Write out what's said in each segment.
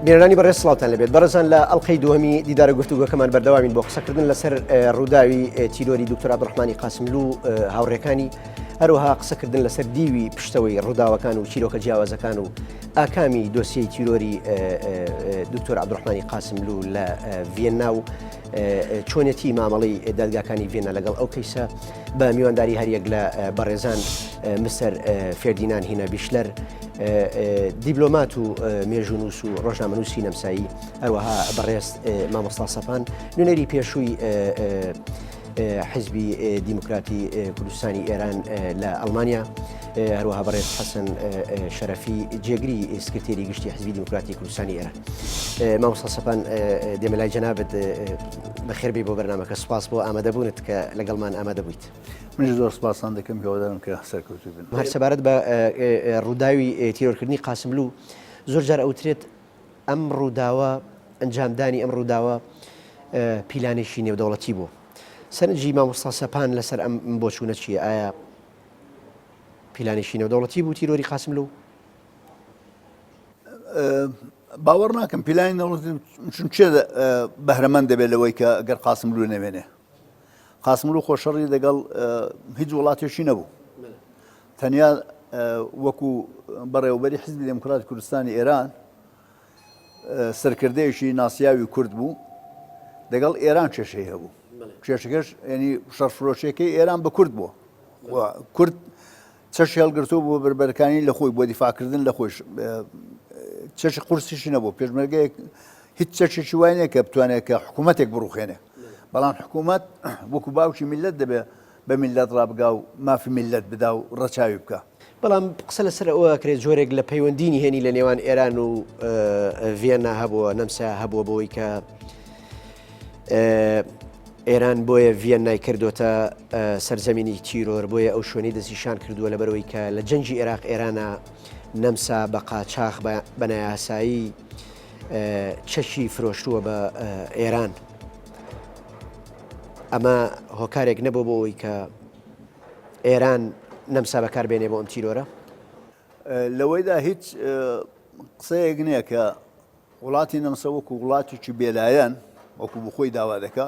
بینەرانی بەڕێز سڵاوتان لەبێت بەڕێزان لە ئەڵلقەی دووەمی دیدارە گفتوگۆکەمان بەردەوامین بۆ قسەکردن لەسەر ڕووداوی تیرۆری دکتۆر عەبدوڕەحمانی قاسملوو هاوڕێکانی هەروەها قسەکردن لەسەر دیوی پشتەوەی ڕووداوەکان و چیرۆکە جیاوازەکان و ئاکامی دۆسیەی تیرۆری دکتۆر عەبدوڕەحمانی قاسملوو لە ڤیەننا و چۆنێتی مامەڵەی دادگاکانی ڤیەننا لەگەڵ ئەو کەیسە بە میوانداری هەریەک لە بەڕێزان مستەر فێردینان هینە بیشلەر دیبلۆمات و مێژوونووس و ڕۆژنامەنووسی نەمسایی هەروەها بەڕێز مامۆستا سەپان نوێنەری پێشووی حزبی دیموکراتی کوردستانی ئێران لە ئەڵمانیا هەروەها بەڕێز حەسەن شەرەفی جێگری سکرتێری گشتی حزبی دیموکراتی کوردستانی ئێران مامۆستا سەپان دێمە لای جەنابت بەخێربێی بۆ بەرنامەکە سوپاس بۆ ئامادەبوونت کە لەگەڵمان ئامادە بوویت. منیش زۆر سوپاستان دەکەم هیوادارم کە سەرکەوتوو بن. هەر سەبارەت بە ڕووداوی تیرۆرکردنی قاسملوو زۆر جار ئەوترێت ئەم ڕووداوە ئەنجامدانی ئەم ڕووداوە پیلانێکی نێودەوڵەتی بوو. سەرنجی مامۆستا سەپان لەسەر ئەم بۆچوونە چییە؟ ئایا پیلانێکی نێودەوڵەتی بوو تیرۆری قاسملوو؟ باوەڕ ناکەم پیلانی نەوڵەتی چون چێ بەهرەمەند دەبێت لەوەی کە گەر قاسملوو نەمێنێ قاسملوو خۆشەڕی لەگەڵ هیچ وڵاتێکی نەبوو تەنیا وەکو بەڕێوەبەری حزبی دێموکرات کوردستانی ئێران سەرکردەیەکی ناسیاوی کورد بوو دەگەڵ ئێران کێشەی هەبوو کێشەکەش ینی شەڕفرۆشیەکەی ئێران بە کورد بووە کورد چەکی هەڵگرتووە بۆ بەربەرەکانی لە خۆی بۆ دیفاعکردن لە خۆیش چەکی قورسیشی نەبوو پێشمەرگەیەک هیچ چەکێکی وای نییە کە بتوانێت کە حکوومەتێک بڕوخێنێ بەڵام حکوومەت وەکو باوکی میللەت دەبێ بە میللەت ڕابگا و مافی میللەت بدا و ڕەچاوی بکا. بەڵام قسە لەسەر ئەوە ئەکرێت جۆرێک لە پەیوەندی نهێنی لە نێوان ئێران و ڤیەننا هەبووە، نەمسا هەبووە بەوەی کە ئێران بۆیە ڤیەننای کردۆتە سەرزەمینی تیرۆر، بۆیە ئەو شوێنەی دەستنیشان کردووە لەبەرئەوەی کە لە جەنگی ئێراق ئێرانە نەمسا بە قاچاخ بە نایاسایی چەکی فرۆشتووە بە ئێران. ئەمە هۆکارێک نەبوو بۆ ئەوەی کە ئێران نەمسا بەکار بێنێ بۆ ئەم تیرۆرە؟ لەوەیدا هیچ قسەیەک نییە کە وڵاتی نەمسا وەکو وڵاتێکی بێلایەن وەکو بخۆی داوا دەکا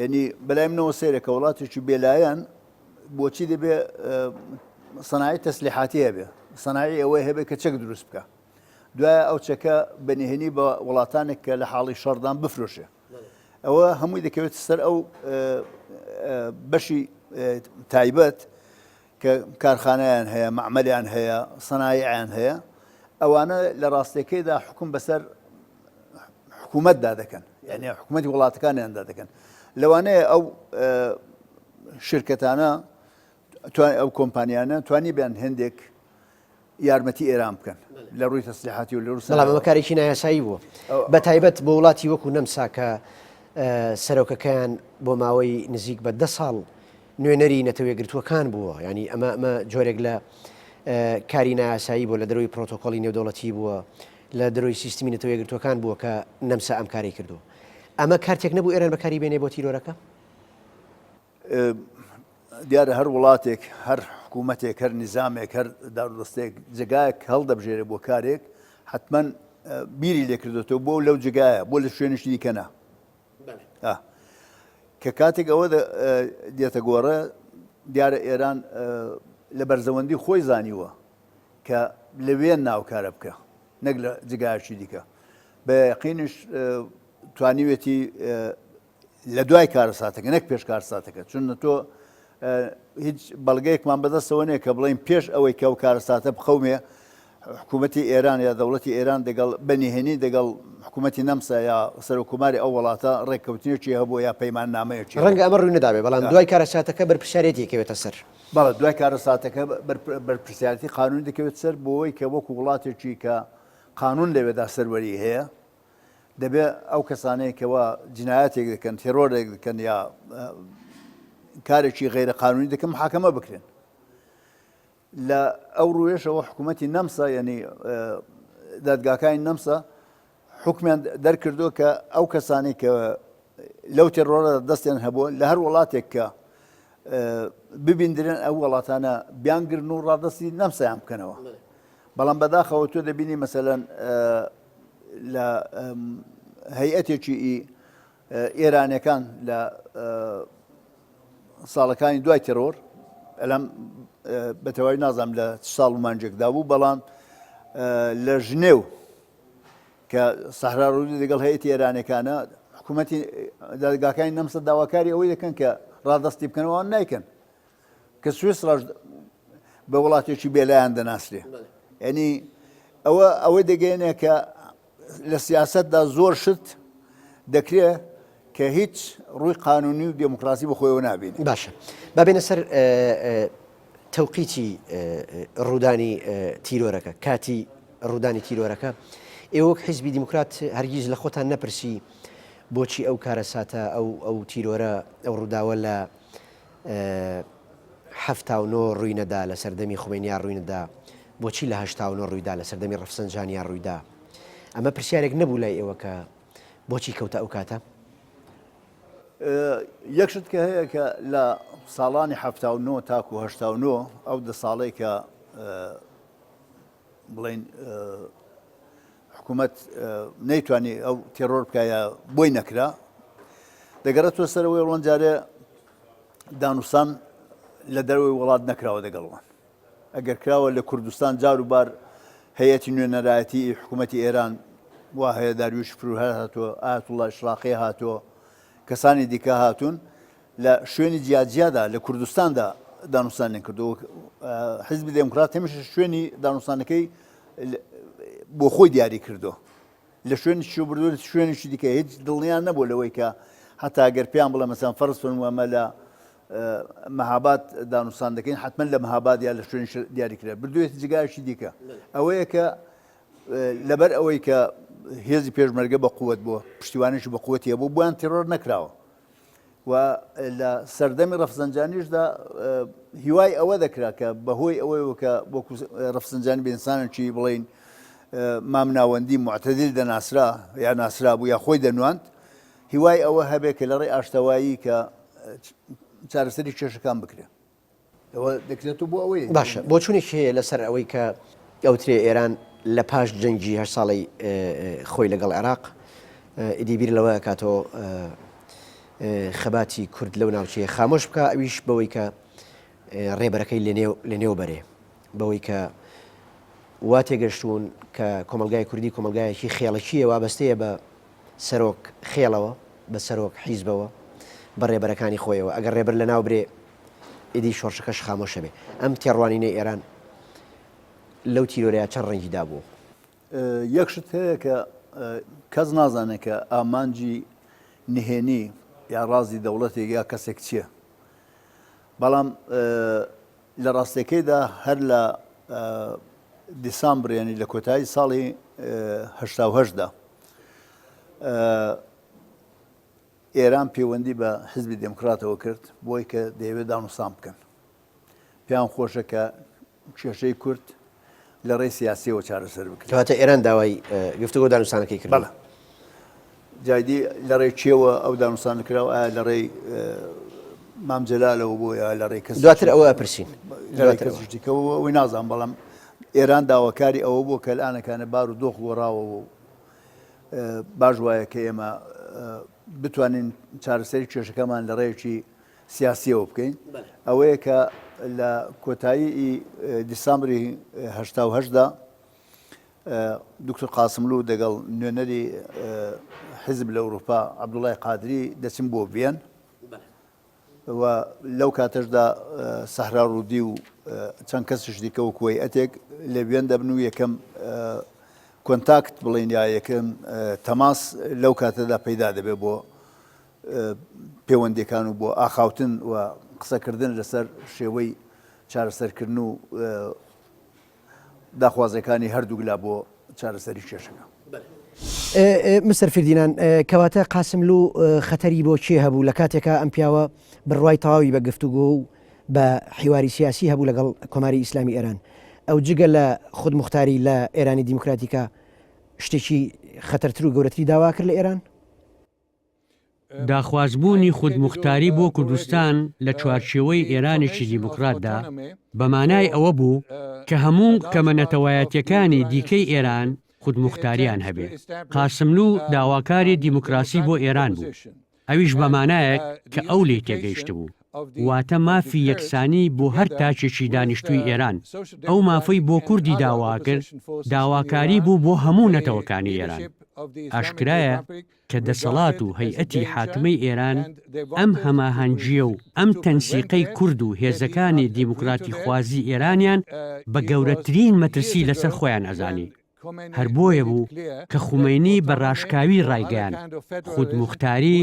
یعنی بەلای منەوە سەیرە کە وڵاتێکی بێلایەن بۆچی دەبێ سەنایی تەسلیحاتی هەبێ سەنایی ئەوەی هەبێ کە چەک دروست بکە دوایە ئەو چەکە بە نهێنی بە وڵاتانێک کە لە حاڵی شەڕدان بفرۆشێ ئەوە هەمووی دەکەوێت سەر ئەو بەشی تایبەت کە کارخانەیان هەیە، مەعمەلیان هەیە، سەنایعیان هەیە، ئەوانە لە ڕاستیەکەیدا حوکم بەسەر حکوومەتدا دەکەن، یعنی حکوومەتی وڵاتەکانیاندا دەکەن. لەوانەیە ئەو شرکەتانە ئەو کۆمپانیانە توانی بیان هەندێک یارمەتی ئێران بکەن لە ڕووی تەسلیحاتی و لە ڕووی بەڵام ئەمە کارێکی نایاسایی بووە بە تایبەت بۆ وڵاتی وەکو نەمسا کە سەرۆکەکەیان بۆ ماوەی نزیک بە دە ساڵ نوێنەری نەتەوە یەکگرتووەکان بووە، یانی ئەمە ئەمە جۆرێک لە کاری نایاسایی بووە، لە دەرەوەی پرۆتۆکۆڵی نێودەوڵەتی بووە، لە دەرەوەی سیستمی نەتەوە یەکگرتووەکان بووە کە نەمسا ئەم کارەی کردووە. ئەمە کارتێک نەبوو ئێران بەکاری بێنێ بۆ تیرۆرەکە؟ دیارە هەر وڵاتێک، هەر حکوومەتێک، هەر نیزامێک، هەر دارودەستەیەک جێگایەک هەڵدەبژێرێ بۆ کارێک، حەتمەن بیری لێ کردۆتەوە بۆ لەو جێگایە، بۆ لە شوێنێکی دیکە نا. کە کاتێک ئەوە دێتە گۆڕە دیارە ئێران لە بەرزەوەندی خۆی زانیوە کە لەوێن ناوکارە بکە نەک لە جگایەکی دیکە بە یقینش توانیوێتی لە دوای کارەساتەکە نەک پێش کارساتەکە چون تۆ هیچ بەڵگەیەکمان بەدەستەوە نیە کە بڵێین پێش ئەوەی کە ئەو کارەساتە بقەومێ حکوومەتی ئێران یا دەوڵەتی ئێران دەگەڵ بە نهێنی دەگەڵ حکوومەتی نەمسا یا سەرۆککۆماری ئەو وڵاتە ڕێککەوتنێکی هەبووە یا پەیماننامەیەکی هەبووە. ڕەنگە ئەمە ڕووی نەدابێ، بەڵام دوای کارەساتەکە بەرپرسیارێتی ئەکەوێتە سەر. بەڵێ دوای کارەساتەکە بەرپرسیارێتی قانوونی دەکەوێتە سەر بۆوەی کە وەکوو وڵاتێکی کە قانوون لەوێدا سەروەری هەیە دەبێ ئەو کەسانەی کەوا جینایەتێک دەکەن، تێرۆرێک دەکەن یا کارێکی غەیرە قانونی دەکەن محاکەمە بکرێن. لە ئەو ڕوویەشەوە حکوومەتی نەمسا یعنی دادگاکانی نەمسا حکمیان دەرکردووە کە ئەو کەسانەی کە لەو تێرۆرە دەستیان هەبووە لە هەر وڵاتێک کە ببیندرێن ئەو وڵاتانە بیانگرن و ڕادەستی نەمسایان بکەنەوە. بەڵام بەداخەوە تۆ دەبینی مەسەلەن. لە هەیئەتێکی ئێرانەکان لە ساڵەکانی دوای تێرۆر ئەلام بە تەواوی نازانم لە چ ساڵ و مانجێکدا بوو بەڵام لە ژنێو کە سەحرا ڕوودی لەگەڵ هەیەتی ئێرانەکانە حکوومەتی دادگاکانی نەمسا داواکاری ئەوەی دەکەن کە ڕادستی بکەنەوە نایکەن کە سوێسڕاش بە وڵاتێکی بێلایەن دەناسرێ یعنی ئەوە ئەوەی دەگەێنێ کە لە سیاسەتدا زۆر شت دەکرێ کە هیچ ڕووی قانونی و دێموکراسی بە خۆیەوە نابینێ. باشە با بێینە سەر تەوقیتی ڕوودانی تیرۆرەکە، کاتی ڕوودانی تیرۆرەکە، ئێوە وەک حیزبی دیموکرات هەرگیز لە خۆتان نەپرسی بۆچی ئەو کارەساتە ئەو ئەو تیرۆرە ئەو ڕووداوە لە 79 ڕووی نەدا لە سەردەمی خومەینیا ڕووی نەدا بۆچی لە 89 ڕوویدا لە سەردەمی ڕەفسەنجانیا ڕوویدا ئەمە پرسیارێک نەبوو لای ئێوە کە بۆچی کەوتە ئەو کاتە؟ یەک شت کە هەیە کە لە ساڵانی 79 تاکو 89 ئەو دە ساڵەی کە بڵین حکوومەت نەیتوانی ئەو تێرۆر بکایە بۆی نەکرا دەگەڕێتەوە سەرەوەی ڕۆن جارێ دانوسان لە دەرەوەی وڵات نەکراوە دەگەڵوان ئەگەر کراوە لە کوردستان جار و بار هەیئەتی نوێنەرایەتی حکوومەتی ئێران وا هەیە داریوش فروهەر هاتووە، ئایەتوڵڵا ئیشراقی هاتووە، کەسانی دیکە هاتوون لە شوێنی جیاجیادا لە کوردستاندا دانوستانیان کردووە. حیزبی دێموکرات هەمیشە شوێنی دانوستانەکەی بۆ خۆی دیاری کردووە. لە شوێنێکی بردووە شوێنێکی دیکە هیچ دڵنیا نەبوو لەوەی کە هەتا گەر پێیان بڵێ مەسەن فەرز فەرموو ئەمە لە مەهاباد دانوستان دەکەین حتمما لە مەهاباد یا لە شوێنی دیاری کرا بردوێتی جگایشی دیکە ئەوەیە کە لەبەر ئەوەی کە هێزی پێشمەرگە بە قوت بووە پشتیوانێکی بە قوتی هەبوو بۆیان تێرۆر نەکراوە و لە سەردەمی ڕەفسەنجانیشدا هیوای ئەوە دەکرا کە بەهۆی ئەوەیەوە کە وەکو ڕەفسەنجانی بە ئینسانێکی بڵین مامناوەندی معتدل دەناسرا یا ناسرا بوو یا خۆی دەنواند هیوای ئەوە هەبێ کە لە ڕێی ئاشتەوایی کە چارەسەری کێشەکان بکرێ. ئەوە دەکرێت و بۆ ئەوەی. باشە بۆچوونێک هەیە لەسەر ئەوەی کە ئەوترێ ئێران لە پاش جەنگی هەشت ساڵەی خۆی لەگەڵ عێراق ئیدی بیر لەوە ئەکاتەوە خەباتی کورد لەو ناوچەیە خامۆش بکا ئەویش بەوەی کە ڕێبەرەکەی لەنێو لەنێو بەرێ بەوەی کە وا تێگەشتوون کە کۆمەڵگای کوردی کۆمەڵگایەکی خێڵەکییە وابەستەیە بە سەرۆک خێڵەوە، بە سەرۆک حیزبەوە، بە ڕێبەرەکانی خۆیەوە، ئەگەر ڕێبەر لەناو برێ ئیدی شۆڕشەکەش خامۆش ئەبێ. ئەم تێڕوانینەی ئێران لەو تیرۆرەیا چەند ڕەنگی دابوو؟ یەک شت هەیە کە کەس نازانێت کە ئامانجی نهێنی یا ڕازی دەوڵەتێک یا کەسێک چییە، بەڵام لە ڕاستیەکەیدا هەر لە دیسامبر یانی لە کۆتایی ساڵی 88 دا ئێران پەیوەندی بە حزبی دێموکراتەوە کرد بۆی کە دەیەوێت دانوستان بکەن پێیان خۆشە کە کێشەی کورد لە ڕێی سیاسیەوە چارەسەر بکرێت. کەواتە ئێران داوای گفتوگۆ دانوستانەکەی کردووە. بەڵێ. جایدی لە ڕێی کێوە ئەو دانوستانە کراوە ئایا لە ڕێی مام جەلالەوە بۆ یا لە ڕێی کەس دواتر ئەوە ئەپرسین لە ڕێی کەسیش دیکەوە ئەوەی نازانم بەڵام ئێران داواکاری ئەوە بووە کە الانەکانە بار و دۆخ گۆڕاوە و باش وایە کە ئێمە بتوانین چارەسەری کێشەکەمان لە ڕێیەکی سیاسیەوە بکەین ئەوەیە کە لە کۆتایی دیسامبری 88 دا دکتۆر قاسملوو دەگەڵ نوێنەری حیزب لە ئەوروپا عەبدوڵای قادری دەچن بۆ ڤیەن و لەو کاتەشدا سەحرا ڕوودی و چەند کەسیش دیکە وەکو هەیئەتێک لە ڤیەن دەبن و یەکەم کۆنتاکت بڵێین یا یەکەم تەماس لەو کاتەدا پەیدا دەبێت بۆ پەیوەندیەکان و بۆ ئاخاوتن و قسەکردن لەسەر شێوەی چارەسەرکردن و داخوازیەکانی هەردووکلا بۆ چارەسەری کێشەکە. مستەر فردینان، کەواتە قاسملوو خەتەری بۆ کێ هەبوو لە کاتێکا ئەم پیاوە بڕوای تەواوی بە گفتوگۆ و بە حیواری سیاسی هەبوو لەگەڵ کۆماری ئیسلامی ئێران؟ ئەو جگە لە خودموختاری لە ئێرانی دیموکراتیکا شتێکی خەتەرتر و گەورەتری داوا کرد لە ئێران؟ داخوازبوونی خودموختاری بۆ کوردستان لە چوارچێوەی ئێرانێکی دیموکراتدا بە مانای ئەوە بوو کە هەموو کەمە نەتەوایەتییەکانی دیکەی ئێران. خودموختارییان هەبێ. قاسملوو داواکاری دیموکراسی بۆ ئێران بوو، ئەویش بە مانایەک کە ئەو لێی تێگەیشتبوو، واتە مافی یەکسانی بۆ هەر تاکێکی دانیشتووی ئێران، ئەو مافەی بۆ کوردی داواکرد، داواکاری بوو بۆ هەموو نەتەوەکانی ئێران. ئاشکرایە کە دەسەڵات و هەیئەتی حاکمەی ئێران ئەم هەماهەنگییە و ئەم تەنسیقەی کورد و هێزەکانی دیموکراتیخوازی ئێرانیان بە گەورەترین مەترسی لەسەر خۆیان ئەزانی. هەر بۆیە بوو کە خومەینی بە ڕاشکاوی ڕایگەیاند خودموختاری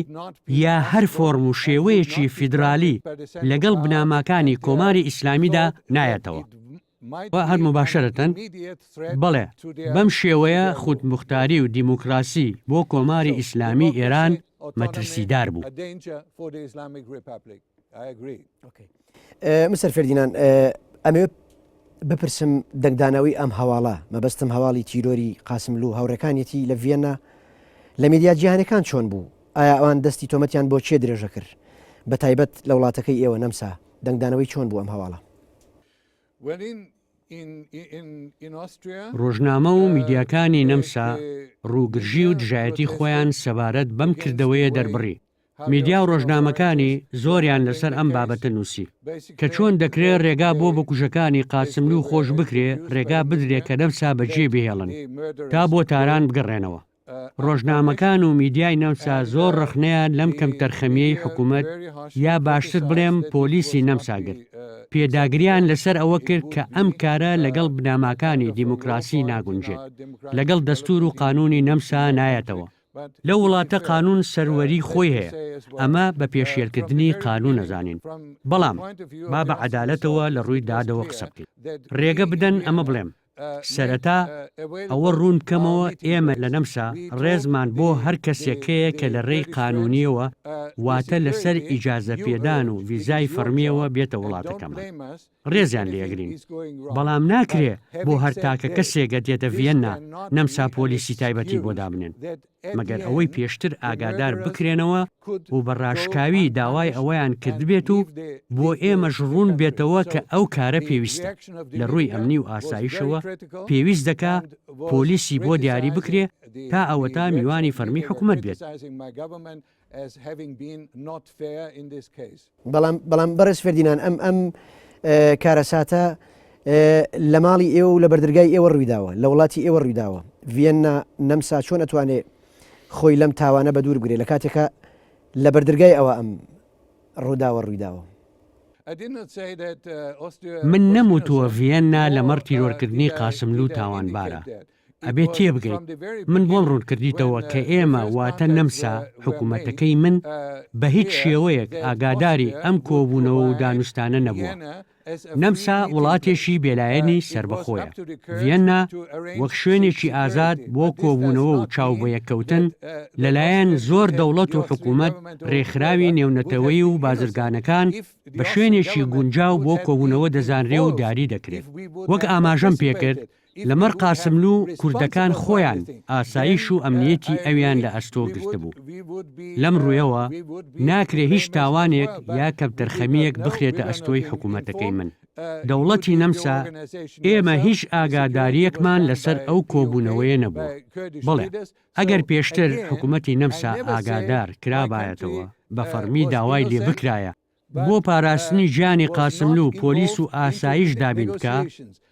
یا هەر فۆرم و شێوەیەکی فیدرالی لەگەڵ بناماکانی کۆماری ئیسلامیدا نایەتەوە. هەر موباشەرەتەن؟ بەڵێ، بەم شێوەیە خودموختاری و دیموکراسی بۆ کۆماری ئیسلامی ئێران مەترسیدار بوو. مستەر فێردینان، ئەمەوێ بپرسم دەنگدانەوەی ئەم هەواڵە، مەبەستم هەواڵی تیرۆری قاسملوو هاوڕێکانیەتی لە ڤیەننا، لە میدیا جیهانیەکان چۆن بوو؟ ئایا ئەوان دەستی تۆمەتیان بۆ کێ درێژە کرد؟ بەتایبەت لە وڵاتەکەی ئێوە نەمسا، دەنگدانەوەی چۆن بوو ئەم هەواڵە؟ ڕۆژنامە و میدیاکانی نەمسا ڕووگرژی و دژایەتی خۆیان سەبارەت بەم کردەوەیە دەربڕی. میدیا و ڕۆژنامەکانی زۆریان لەسەر ئەم بابەتە نووسی، کە چۆن دەکرێ ڕێگا بۆ بکوژەکانی قاسملوو خۆش بکرێ ڕێگا بدرێ کە نەمسا بەجێ بهێڵن تا بۆ تاران بگەڕێنەوە. ڕۆژنامەکان و میدیای نەمسا زۆر ڕەخنەیان لەم کەمتەرخەمییەی حکوومەت یا باشتر بڵێم پۆلیسی نەمسا گرت. پێداگریان لەسەر ئەوە کرد کە ئەم کارە لەگەڵ بنەماکانی دیموکراسی ناگونجێت، لەگەڵ دەستوور و قانوونی نەمسا نایەتەوە. لەو وڵاتە قانوون سەروەری خۆی هەیە، ئەمە بە پێشێلکردنی قانوون ئەزانین. بەڵام با بە عەدالەتەوە لە ڕووی دادەوە قسە بکەین. ڕێگە بدەن ئەمە بڵێم، سەرەتا ئەوە ڕوون بکەمەوە ئێمە لە نەمسا ڕێزمان بۆ هەر کەسێک هەیە کە لە ڕێی قانوونییەوە واتە لەسەر ئیجازەپێدان و ڤیزای فەڕمییەوە بێتە وڵاتەکەمان. ڕێزیان لێ ئەگرین. بەڵام ناکرێ بۆ هەر تاکە کەسێک دێتە ڤیەننا نەمسا پۆلیسی تایبەتی بۆ دابنێن. مەگەر ئەوەی پێشتر ئاگادار بکرێنەوە و بە ڕاشکاوی داوای ئەوەیان کردبێت و بۆ ئێمەش ڕوون بێتەوە کە ئەو کارە پێویستە. لە ڕووی ئەمنی و ئاسایشەوە پێویست دەکا پۆلیسی بۆ دیاری بکرێ تا ئەوەتا میوانی فەرمی حکومەت بێت. بەڵام بەڵام بەڕێز فێردینان ئەم ئەم کارەساتە لە ماڵی ئێوە و لە بەردەرگای ئێوە ڕوویداوە لە وڵاتی ئێوە ڕوویداوە ڤیەننا نەمسا چۆن ئەتوانێ خۆی لەم تاوانە بە دوور بگرێ لە کاتێکە لە بەردەرگای ئەوە ئەم ڕووداوە ڕوویداوە. من نەموتووە ڤیەننا لەمەڕ تیرۆرکردنی قاسملوو تاوانبارە. ئەبێ تێبگەیت، من بۆم ڕوونکردیتەوە کە ئێمە واتە نەمسا، حکومەتەکەی من، بە هیچ شێوەیەک ئاگاداری ئەم کۆبوونەوە و دانوستانە نەبووە. نەمسا وڵاتێکی بێلایەنی سەربەخۆیە. ڤیەننا وەک شوێنێکی ئازاد بۆ کۆبوونەوە و چاوبەیەککەوتن لەلایەن زۆر دەوڵەت و حکومەت، ڕێکخراوی نێونەتەوەیی و بازرگانەکان بە شوێنێکی گونجاو بۆ کۆبوونەوە دەزانرێ و دیاری دەکرێت. وەک ئاماژەم پێکرد، لەمەڕ قاسملوو کوردەکان خۆیان ئاسایش و ئەمنیەتی ئەویان لە ئەستۆ گرتبوو. لەم ڕوویەوە ناکرێ هیچ تاوانێک یا کەمتەرخەمییەک بخرێتە ئەستۆی حکوومەتەکەی من. دەوڵەتی نەمسا، ئێمە هیچ ئاگادارییەکمان لەسەر ئەو کۆبوونەوەیە نەبووە. بەڵێ، ئەگەر پێشتر حکوومەتی نەمسا ئاگادار کرابایەتەوە، بە فەڕمی داوای لێ بکرایە بۆ پاراستنی گیانی قاسملوو پۆلیس و ئاسایش دابین بکا،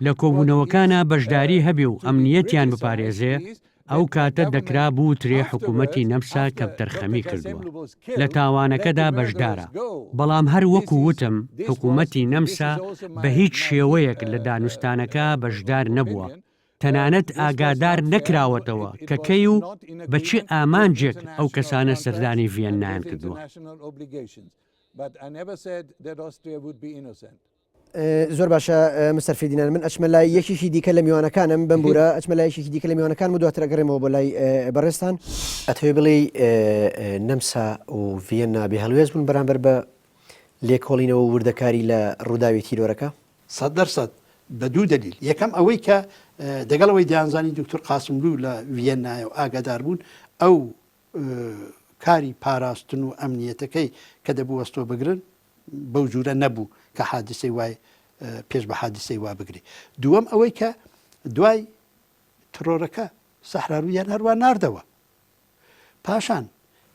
لە کۆبوونەوەکانا بەشداری هەبێ و ئەمنییەتیان بپارێزێ، ئەو کاتە دەکرا بوترێ حکوومەتی نەمسا کەمتەرخەمی کردووە، لە تاوانەکەدا بەشدارە. بەڵام هەر وەکوو وتم حکوومەتی نەمسا بە هیچ شێوەیەک لە دانوستانەکە بەشدار نەبووە، تەنانەت ئاگادار نەکراوەتەوە کە کەی و بە چ ئامانجێک ئەو کەسانە سەردانی ڤیەننایان کردووە. زۆر باشە مستەر فیردینان من ئەچمە لای یەکێکی دیکە لە میوانەکانم بمبورە ئەچمە لای یەکێکی دیکە لە میوانەکانم و دواتر ئەگەڕێمەوە بۆ لای بەڕێزتان. ئەتەوێ بڵێی نەمسا و ڤیەننا بێ هەڵوێست بوون بەرامبەر بە لێکۆڵینەوە و وردەکاری لە ڕووداوی تیرۆرەکە؟ 100% بە دوو دەلیل یەکەم ئەوەی کە دەگەڵ ئەوەی دەیانزانی دکتۆر قاسملوو لە ڤیەننایە و ئاگادار بوون ئەو کاری پاراستن و ئەمنیەتەکەی کە دەبوو وەستۆ بگرن بەو جورە نەبوو کە حادیسەی وای پێش بە حادیسەی وا بگری. دووەم ئەوەی کە دوای تڕۆرەکە. سەحرارویان هەروا ناردەوە. پاشان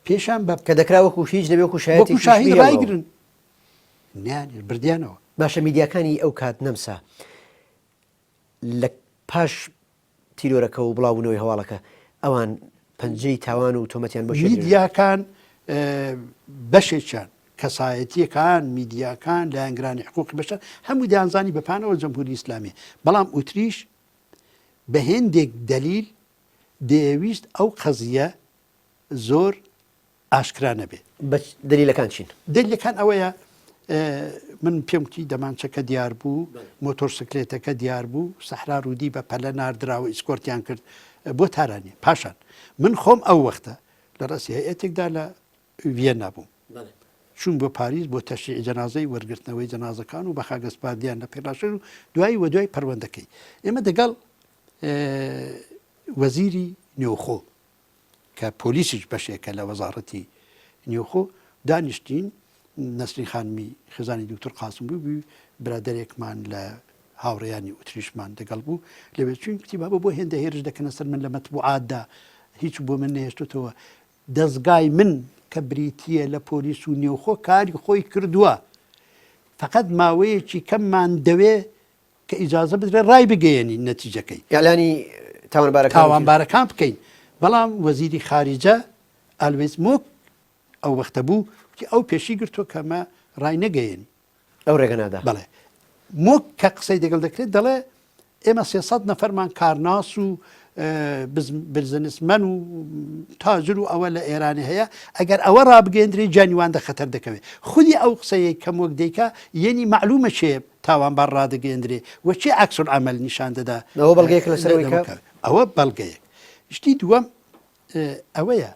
پێشان بە کە دەکرا وەکو هیچ نەبێ وەکو شایەتێکیش وەکو شاهید بهێڵنەوە. ڕایگرن. نیان بردیانەوە. باشە میدیاکانی ئەو کات نەمسا لە پاش تیرۆرەکە و بڵاوبوونەوەی هەواڵەکە ئەوان پەنجەی تاوان و تۆمەتیان بۆ کێ درێژ کرد؟ میدیاکان بەشێکیان کەسایەتیەکان، میدیاکان، لایەنگرانی حقوقی بەشەر هەموو دەیانزانی بە پانەوە جەمهوری ئیسلامیە، بەڵام ئوتریش بە هێندێک دەلیل دەیەویست ئەو قەزیە زۆر ئاشکرا نەبێ. بە دەلیلەکان چین؟ دەلیلەکان ئەوەیە من پێم وتی دەمانچەکە دیار بوو، مۆتۆرسکلێتەکە دیار بوو، سەحرا ڕوودی بە پەلە ناردراوە escort یان کرد بۆ تارانێ. پاشان من خۆم ئەو وەختە لە ڕەئسی هەیئەتێکدا لە ڤیەننا بووم. چووم بۆ پاریس بۆ تەشیعی جەنازەی وەرگرتنەوەی جەنازەکان و بەخاکسپاردیان لە پێرلاشێز و دوایی وە دوای پەروەندەکەی ئێمە دەگەڵ وەزیری نێوخۆ کە پۆلیسیش بەشێکە لە وەزاڕەتی نێوخۆ دانیشتین نەسرین خانمی خێزانی دکتۆر قاسم بوو بوو برادەرێکمان لە هاوڕێیانی ئوتریشمان دەگەڵ بوو لەوێ چوین کوتی بابە بۆ هێندە هێرش دەکەنە سەر من لە مەتبوعاتدا هیچ بۆ من نەهێشتوتەوە دەزگای من کە بریتییە لە پۆلیس و نێوخۆ کاری خۆی کردووە فقط ماوەیەکی کەممان دەوێ کە ئیجازە بدرێت ڕای بگەیەنین نەتیجەکەی. ئیعلانی تاوانبارەکان تاوانبارەکان بکەین، بەڵام وەزیری خاریجە ئالویز مۆک ئەو وەختە بوو وتی ئەو پێشی گرتووە کە ئەمە ڕای نەگەیەنی. ئەو ڕێگە نادا. بەڵێ. مۆک کە قسەی دەگەڵ دەکرێت دەڵێ ئێمە 300 نەفەرمان کارناس و بزنسمەن و تاجر و ئەوە لە ئێرانی هەیە ئەگەر ئەوە ڕابگەندرێ گیانی وان دە خەتەر دەکەوێت خودی ئەو قسەیە کەم وەک دەیکا یەنی معلومە چێ تاوانبار ڕادەگەیەندرێ و چێ عکس العمل نیشان دەدا ئەوە بەڵگەیەک لەسەر ئەوەی کە ئەوە بەڵگەیەک شتی دووەم ئەوەیە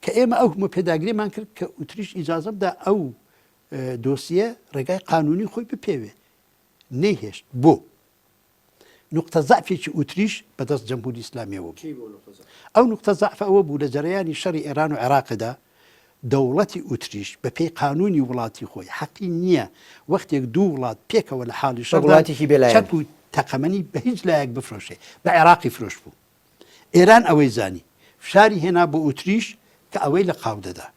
کە ئێمە ئەو هەموو پێداگریمان کرد کە ئوتریش ئیجازە بدا ئەو دۆسیە ڕێگای قانونی خۆی بپێوێ نەیهێشت بۆ نوقتە زەعفێکی ئوتریش بەدەست جەمهوری ئیسلامیەوە بوو. ئەو نوقتە زەعفە ئەوە بوو لە جەرەیانی شەڕی ئێران و عێراقدا دەوڵەتی ئوتریش بە پێی قانوونی وڵاتی خۆی حەقی نییە وەختێک دوو وڵات پێکەوە لە حاڵی شەڕدان چەک و تەقەمەنی بە هیچ لایەک بفرۆشێ. بە عێراقی فرۆشت بوو. ئێران ئەوەی زانی. فشاری هێنا بۆ ئوتریش کە ئەوەی لە قاو دەدا.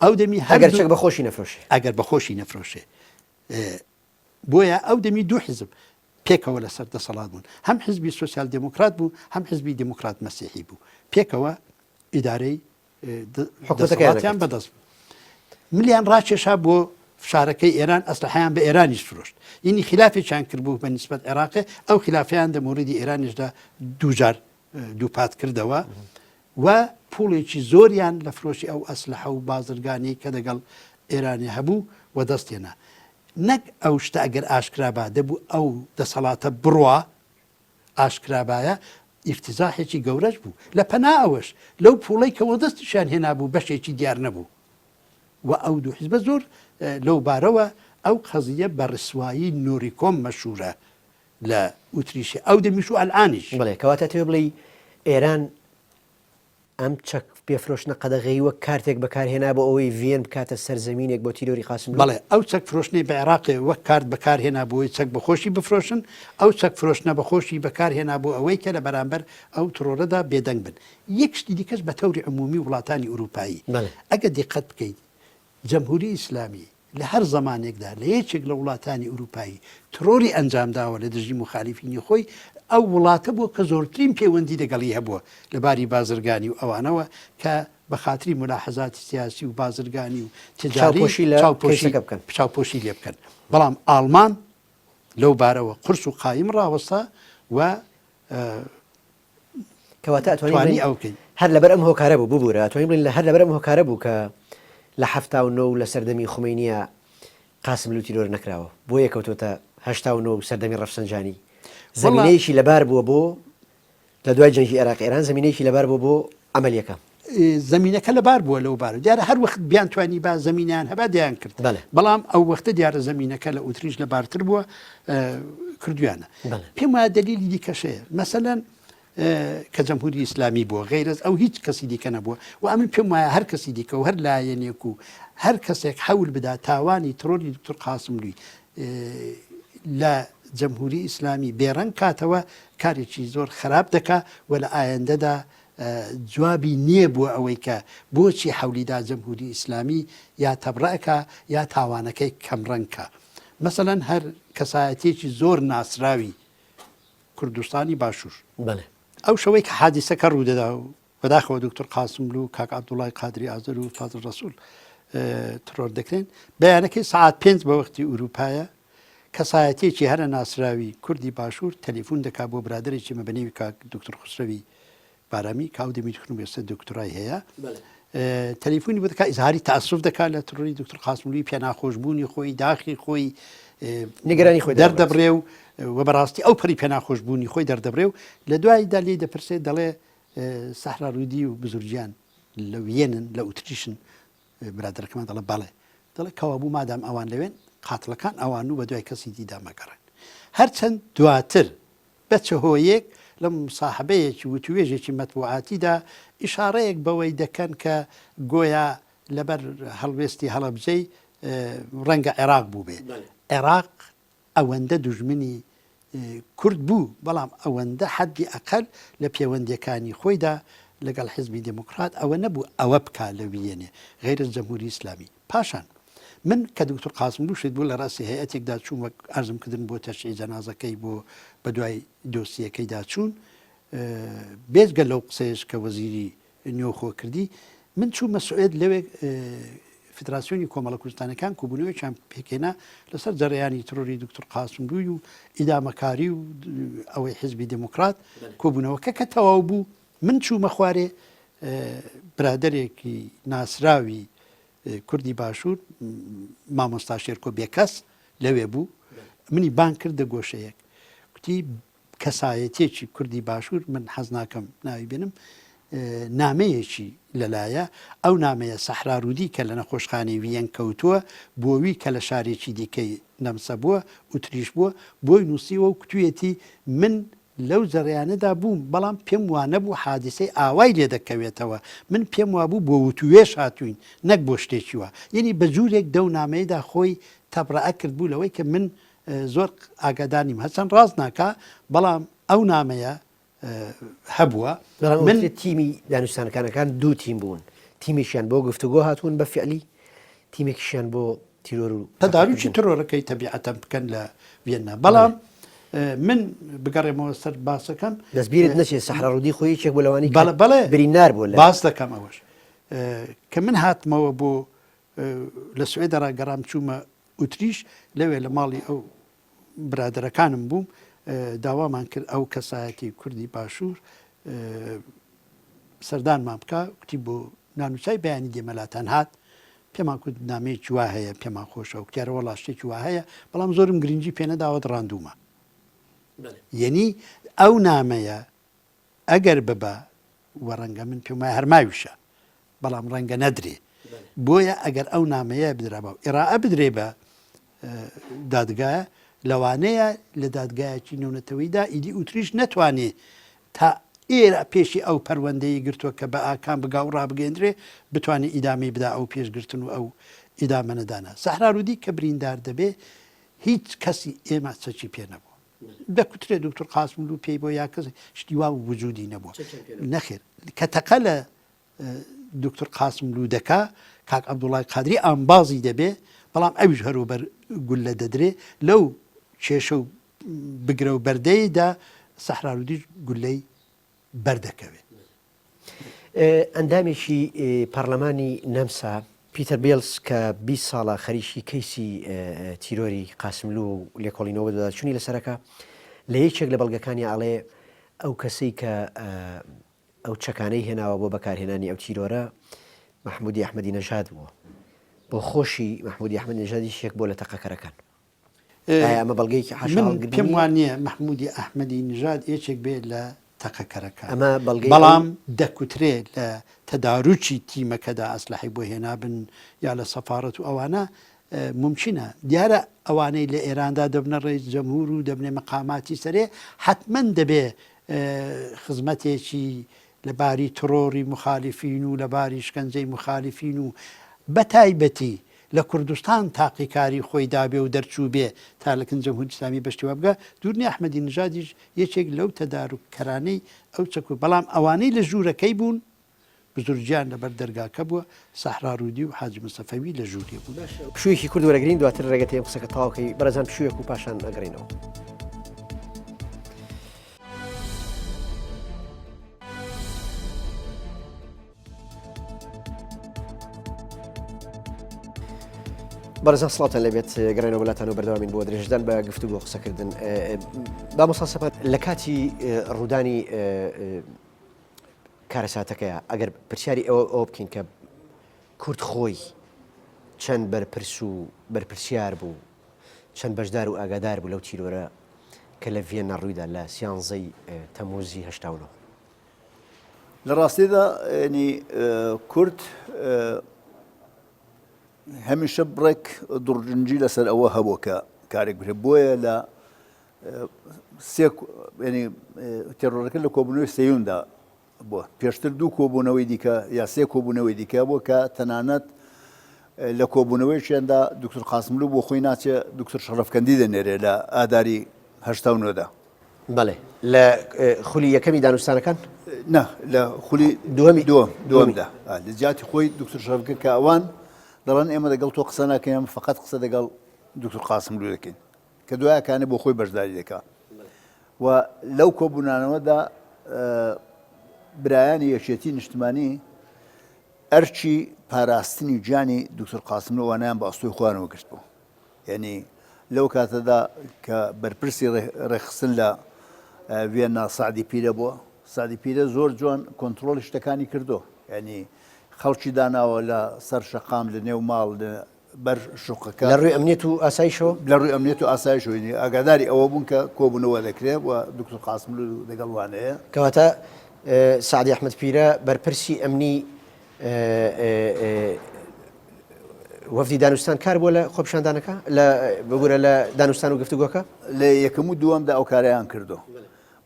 ئەو دەمی هەر ئەگەر چەک بە خۆشی نەفرۆشێ. ئەگەر بە خۆشی نەفرۆشێ. بۆیە ئەو دەمی دوو حیزب پێکەوە لەسەر دەسەڵات بوون، هەم حیزبی سۆسیال دێموکرات بوو، هەم حیزبی دێموکرات مەسیحی بوو، پێکەوە ئیدارەی دەسەڵاتیان بەدەست بوو. ملیان ڕاکێشا بۆ فشارەکەی ئێران، ئەسلحەیان بە ئێرانیش فرۆشت. یەنی خلافێکیان کردبوو بە نیسبەت عێراقێ، ئەو خلافەیان دە مۆریدی ئێرانیشدا دووجار دووپات کردەوە و پوڵێکی زۆریان لە فرۆشی ئەو ئەسلحە و بازرگانیەی کە دەگەڵ ئێرانێ هەبوو وەدەست هێنا. نەک ئەو شتە ئەگەر ئاشکرا با دەبوو ئەو دەسەڵاتە بڕوا ئاشکرابایە ئیفتزاحێکی گەورەش بوو لە پەنا ئەوەش لەو پوڵەی کە وەدەستیشیان هێنابوو بەشێکی دیار نەبوو و ئەو دوو حیزبە زۆر لەو بارەوە ئەو قەزیە بە ڕسوایی نۆریکۆم مەشهورە لە ئوتریشی ئەو دەمیش و ئەلئانیش. بەڵێ کەواتە ئەتەوێ بڵێی ئێران ئەم چەک پێفرۆشتنە قەدەغەی وەک کارتێک بەکارهێنا بۆ ئەوەی ڤیەن بکاتە سەرزەمینێک بۆ تیرۆری قاسملوو؟ بەڵێ ئەو چەک فرۆشتنەی بە عێراقێ وەک کارت بەکارهێنا بۆ ئەوەی چەک بەخۆشی بفرۆشن، ئەو چەک فرۆشتنە بەخۆشی بەکارهێنا بۆ ئەوەی کە لە بەرامبەر ئەو تڕۆرەدا بێدەنگ بن. یەک شتی دیکەش بە تەوری عمومی وڵاتانی ئورووپایی ئەگەر دیقەت بکەیت جەمهوری ئیسلامی لە هەر زەمانێکدا لە یەکێک لە وڵاتانی ئورووپایی ترۆری ئەنجام داوە لە دژی موخالیفینی خۆی، ئەو وڵاتە بووە کە زۆرترین پێوەندی لەگەڵی هەبووە لە باری بازرگانی و ئەوانەوە کە بە خاتری مولاحەزاتی سیاسی و بازرگانی و تجاری چاوپۆشی لە چاوپۆشی کەیسەکە بکەن. چاوپۆشی لێ بکەن. بەڵام ئاڵمان لەو بارەوە قورس و قایم ڕاوەستا و کەواتە ئەتوانین بڵێین هەر لەبەر ئەم هۆکارە بوو، ببورە، ئەتوانین بڵێین هەر لەبەر ئەم هۆکارە بوو کە لە 79 لە سەردەمی خومەینییە قاسملوو تیرۆر نەکراوە، بۆیە کەوتۆتە 89 و سەردەمی ڕەفسەنجانی زەمینەیەکی لەبار بووە بۆ لە دوای جەنگی عێراق ئێران زەمینەیەکی لەبار بووە بۆ عەمەلیەکە. زەمینەکە لەبار بووە لەو بارە دیارە هەر وەخت بیانتوانی با زەمینیان هەبا دەیان کرد بەڵام ئەو وەختە دیارە زەمینەکە لە ئوتریش لەبارتر بووە کردویانە پێم وایە دەلیلی دیکەش هەیە مەسەلەن کە جەمهوری ئیسلامی بووە غەیرەز ئەو هیچ کەسی دیکە نەبووە و ئەمن پێم وایە هەر کەسی دیکە و هەر لایەنێک و هەر کەسێک حەول بدا تاوانی ترۆری دکتۆر قاسملووی لە. جەمهوری ئیسلامی بێڕەنگ کاتەوە کارێکی زۆر خراپ دەکا و لە ئایەندەدا جوابی نییە بۆ ئەوەی کە بۆچی حەولیدا جەمهوری ئیسلامی یا تەبڕە کا یا تاوانەکەی کەمڕەنگ کا. مەسەلەن هەر کەسایەتیەکی زۆر ناسراوی کوردستانی باشوور. بەڵێ. ئەو شەوەی کە حادیسەکە ڕوودەدا و بەداخەوە دوکتور قاسملوو و کاک عەبدوڵای قادری ئازەر و فازڵ ڕەسووڵ تڕۆر دەکرێن، بەیانەکەی سەعات پێنج بە وەختی ئورووپایە، کەسایەتیەکی هەرە ناسراوی کوردی باشوور تەلیفون دەکا بۆ برادەرێکی مە بە نێوی کاک دوکتور خوسرەوی بارامی کە ئەو دەمی دکتور ئێستا دکتۆرای هەیە تەلیفۆنی بۆ دەکا ئیزهاری تەئەسوف دەکا لە تڕۆری دکتور قاسملووی پێناخۆشبوونی خۆی داخی خۆی نیگەرانی خۆی دەردەبڕێ و و بەڕاستی ئەو پەری پێناخۆشبوونی خۆی دەردەبڕێ و لە دواییدا لێی دەپرسێت دەڵێ سەحرا ڕوودی و بزرگیان لە ویێنن لە ئوتریشن برادەرەکەمان دەڵێ بەڵێ دەڵێ کەوابوو مادام ئەوان لەوێن قاتڵەکان ئەوان و بە دوای کەسی دیدا مەگەڕێن هەرچەند دواتر بە چ هۆیەک لە موساحبەیەکی وتوێژێکی مەتبوعاتیدا ئیشاڕەیەک بەوەی دەکەن کە گۆیا لەبەر هەڵوێستی هەڵەبجەی ڕەنگە عێراق بووبێ. عێراق ئەوەندە دوژمنی کورد بوو، بەڵام ئەوەندە حەدی ئەقەل لە پێوەندییەکانی خۆیدا لەگەڵ حیزبی دێموکڕات ئەوە نەبوو ئەوە بکا لە ویەنێ غەیرەز جەمهووری ئیسلامی. پاشان من کە دوکتور قاسملوو شەهید بوو لە ڕەئسی هەیئەتێکدا چووم وەک عەرزم کردن بۆ تەشیعی جەنازەکەی بۆ بە دوای دۆسییەکەیدا چوون بێجگە لەو قسەیەش کە وەزیری نێوخۆ کردی من چوومە سوئێد لەوێ فدراسیۆنی کۆمەڵە کوردستانەکان کوبوونەوەیان پێکهێنا لەسەر جەرەیانی ترۆری دکتور قاسملووی و ئیدامەکاری و ئەوەی حزبی دێموکرات کۆبوونەوەکە کە تەواو بوو من چوومە خوارێ برادەرێکی ناسراوی کوردی باشوور مامۆستا شێرکۆ بێکەس لەوێ بوو منی بانگ کردە گۆشەیەک کوتی کەسایەتیەکی کوردی باشوور من حەز ناکەم ناوی بێنم نامەیەکی لەلایە ئەو نامەیە سەحرارودی کە لە نەخۆشخانەی ویەن کەوتووە بۆوی کە لە شارێکی دیکەی نەمسە بووە ئوتریش بووە بۆی نووسیوە و کوتویەتی من لەو جەرەیانەدا بووم، بەڵام پێم وانەبوو حادیسەی ئاوای لێ دەکەوێتەوە، من پێم وابوو بۆ وتووێژ هاتووین نەک بۆ شتێکی وا. یەنی بە جوورێک دەو نامەیەدا خۆی تەبرەئە کردبوو لەوەی کە من زۆر ئاگادار نیم، هەرچەند ڕاست ناکا، بەڵام ئەو نامەیە هەبووە. بەڵام ئەو تیمی دانوستانکانەکان دوو تیم بوون، تیمێکیان بۆ گفتوگۆ هاتوون بە فیعلی، تیمێکیشیان بۆ تیرۆر و تەداروکی ترۆرەکەی تەبیعەتەن بکەن لە ڤیەننا بەڵام من بگەڕێمەوە سەر باسەکەم دەست بیرت نەچێت سەحرا ڕوودی خۆی یەکێک بوو لەوانەی بەڵێ بەڵێ بریندار بوو لە باس دەکەم ئەوەش کە من هاتمەوە بۆ لە سوێدەڕا گەڕام چوومە ئوتریش لەوێ لە ماڵی ئەو برادەرەکانم بووم داوامان کرد ئەو کەسایەتی کوردی باشوور سەردانمان بکە کوتی بۆ نان و چای بەیانی دێمە لاتان هات پێمان کوت نامەیەکی وا هەیە پێمان خۆشە و کوتیارە وەڵا شتێکی وا هەیە بەڵام زۆرم گرنگی پێ نەداوە دڕاندوومە یەنی ئەو نامەیە ئەگەر ببا و ڕەنگە من پێم وایە هەر ماویشە بەڵام ڕەنگە نەدرێ بۆیە ئەگەر ئەو نامەیە بدرابا و ئێراە بدرێ بە دادگایە لەوانەیە لە دادگایەکی نێونەتەوەیدا ئیدی ئوتریش نەتوانێ تا ئێرە پێشی ئەو پەروەندەی گرتووە کە بە ئاکام بگا و ڕابگەیەندرێ بتوانێ ئیدامەی بدا ئەو پێشگرتن و ئەو ئیدامە نەدانە سەحرارودی کە بریندار دەبێ هیچ کەسی ئێمە چەکی پێ نەبوو دەکوترێ دکتور قاسملوو پێی بۆ یا کەس شتی وا وجودی نەبووە نەخێر کە تەقە لە دکتور قاسملوو دەکا کاک عەبدوڵای قادری ئامبازی دەبێ بەڵام ئەویش هەرو بەر گوللە دەدرێ لەو کێشە و بگرە و بەردەیدا سەحرارودیش گوللەی بەردەکەوێ. ئەندامێکی پەڕلەمانی نەمسا، پیتەر بێڵس کە 20 ساڵە خەریکی کەیسی تیرۆری قاسملوو و لێکۆڵینەوە بەدواداچوونی لەسەرەکە، لە یەکێک لە بەڵگەکانی ئەڵێ ئەو کەسەی کە ئەو چەکانەی هێناوە بۆ بەکارهێنانی ئەو تیرۆرە مەحمودی ئەحمەدی نەژاد بووە. بۆ خۆشی مەحمودی ئەحمەدی نەژاد یەکێک بووە لە تەقەکەرەکان. ئایا ئەمە بەڵگەیەکی حاشا من هەڵگر پێم نییە؟ وا نییە مەحمودی ئەحمەدی نژاد یەکێک بێ لە تەقەکەرەکان. ئەمە بەڵگەی ئەو. بەڵام دەکوترێ لە تەداروکی تیمەکەدا ئەسلەحەی بۆ هێنابن یا لە سەفارەت و ئەوانە مومکینە. دیارە ئەوانەی لە ئێراندا دەبنە ڕەئیس جەمهور و دەبنە مەقاماتی سەرێ حەتمەن دەبێ خزمەتێکی لە باری تڕۆری موخالیفین و لە باری شکەنجەی موخالیفین و بە تایبەتی. لە کوردستان تاقیکاری خۆی دابێ و دەرچووبێ تا لە کن جەمهوری ئیسلامی بەشتی وا بگا، دوور نیە ئەحمەدی نژادیش یەکێک لەو تەداروک کەرانەی ئەو چەک و بەڵام ئەوانەی لە ژوورەکەی بوون بزرگیان لەبەر دەرگاکە بووە، سەحرارودی و حاجی مستەفەوی لە ژوورێ بوون. پشوویەکی کورت وەرەگرین دواتر ڕێگەت ئێم قسەکە تەواو کەی بەڕێزان پشوویەک و پاشان ئەگەڕێینەوە. بەڕێزان سڵاوتان لێبێت گەڕێنەوە وڵاتان و بەردەوامین بۆ درێژدان بە گفتوگۆ قسەکردن مامۆستا سەپان لە کاتی ڕوودانی کارەساتەکەیە ئەگەر پرسیاری ئەوە ئەوە بکەین کە کورد خۆی چەند بەرپرس و بەرپرسیار بوو چەند بەشدار و ئاگادار بوو لەو تیرۆرە کە لە ڤیەننا ڕوویدا لە سیانزەی تەموزی 89. لە ڕاستیدا ینی کورد هەمیشە بڕێک دڕجنجی لەسەر ئەوە هەبوو کە کارێک بکرێت بۆیە لە سێ ینی تێرۆرەکە لە کۆبوونەوەی سێیەمدا بووە پێشتر دوو کۆبوونەوەی دیکە یا سێ کۆبوونەوەی دیکە بووە کە تەنانەت لە کۆبوونەوەیشیاندا دکتور قاسملوو بۆ خۆی ناچێ دکتور شەڕەفکەندی دەنێرێ لە ئاداری 89دا. بەڵێ لە خولی یەکەمی دانوستانەکان؟ نا لە خولی دووەمی دووەم دووەمدا لە جیاتی خۆی دکتور شەڕەفکەند کە ئەوان دەڵێن ئێمە دەگەڵ تۆ قسە ناکەین ئێمە فقط قسە دەگەڵ دکتور قاسملوو دەکەین. کە دوایەکانێ بۆ خۆی بەشداری دەکا و لەو کۆبوونانەوەدا برایانی یەکێتی نیشتمانی ئەرکی پاراستنی گیانی دکتۆر قاسملوو ئەوانیان بە ئەستۆی خۆیانەوە گرت بوو یعنی لەو کاتەدا کە بەرپرسی ڕێکخستن لە ڤیەننا سەعدی پیرە بووە سەعدی پیرە زۆر جوان کۆنتترۆلی شتەکانی کردو یعنی خەڵکی داناوە لە سەر شەقام لە نێو ماڵ بەر شوقەکە. لە ڕووی ئەمنیەت و ئاسایشەوە؟ لە ڕووی ئەمنیەت و ئاسایشەوە یعنی ئاگاداری ئەوە بوون کە کۆبوونەوە دەکرێ و دکتۆر قاسملوو دەگەڵ وانەیە. کەواتە سەعدی ئەحمەد پیرە بەرپرسی ئەمنی وەفدی دانوستان کار بووە لە خۆپیشاندانەکە لە ببورە لە دانوستان و گفتوگۆکە؟ لە یەکەم و دووەمدا ئەو کارەیان کردو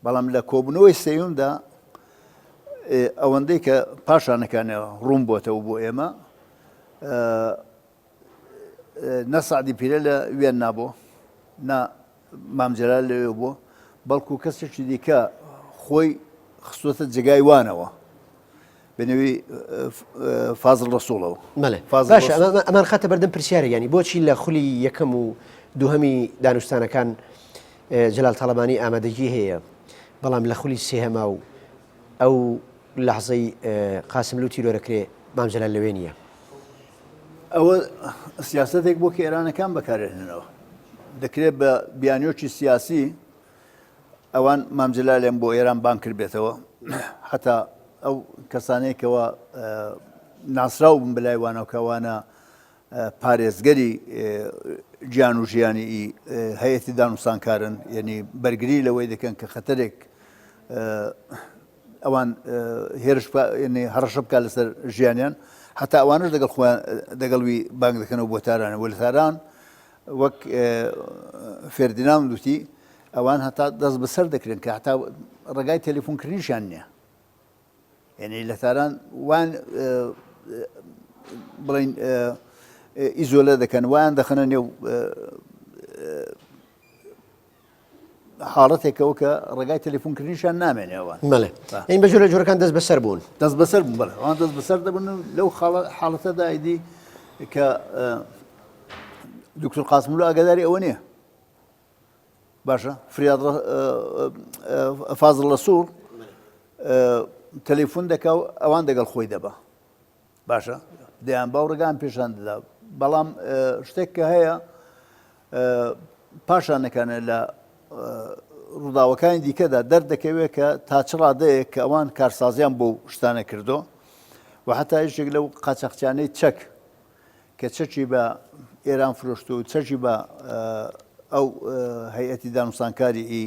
بەڵام لە کۆبوونەوەی سێیەمدا ئەوەندەی کە پاشانەکانە ڕوون بۆتەوە بۆ ئێمە نە سەعدی پیرە لە وێننا بوو نە مام جەلال لەوێ بوو بەڵکو کەسێکی دیکە خۆی خستووەتە جێگای وانەوە بەنێوی فازڵ ڕەسوڵەوە. بەڵێ باشە ئەمان خاتە بەردەم پرسیارە ینی بۆچی لە خولی یەکەم و دووهەمی دانوستانەکان جەلال تاڵەبانی ئامادەگی هەیە بەڵام لە خولی سێهەما و ئەو لەحزەی قاسملوو تیرۆرەکرێ مام جەلال لەوێ نییە. ئەوە سیاسەتێک بۆ کە ئێرانەکان بەکارێننەوە دەکرێت بە بیانیۆکی سیاسی ئەوان مام جەلالیان بۆ ئێران بانگ کردبێتەوە حتا ئەو کەسانێکەوە ناسراو بن بەلای وانەوە کەوانە پارێزگەری گیان و ژیانی ئی هەیئەتی دانوستانکارن، یەنی بەرگری لەوەی دەکەن کە خەتەرێک ئەوان هێرش بکا یەنی هەڕەشە بکا لەسەر ژیانیان، حەتا ئەوانەش دەگەڵ خۆیان دەگەڵ وی بانگ دەکەنەوە بۆ تاران و لە تاران وەک فێردیناند وتی ئەوان هەتا دەست بەسەر دەکرێن کە هەتا ڕێگای تەلەفۆنکردنیشیان نییە. یعنی لە تاران وان بڵین ئیزۆلە دەکەن وایان دەخەنە نێو حاڵەتێکەوە کە ڕێگای تەلەفۆنکردنیشان نامێنێەوە بەڵێ این بە جۆرە جۆرەکان دەست بەسەر بوون دەست بەسەر بوون بەڵێ ئەوان دەست بەسەر دەبن و لەو حاڵەتەدا ئیدی کە دکتۆر قاسملو ئاگاداری ئەوە نییە باشە فریاد فازڵ ڕەسوڵ تەلەفۆن دەکا و ئەوان دەگەڵ خۆی دەبا باشە دەیان باو ڕێگان پێشان دەدا بەڵام شتێک کە هەیە پاشانەکانە لە ڕووداوەکانی دیکەدا دەردەکەوێت کە تا چ ڕادەیەک کە ئەوان کارسازیان بۆ شتانە کردو و حتا یەکێک لەو قاچاخچانەی چەک کە چەکی بە ئێران فرۆشتووە و چەکی بە ئەو هەیئەتی دانوستانکاری ئی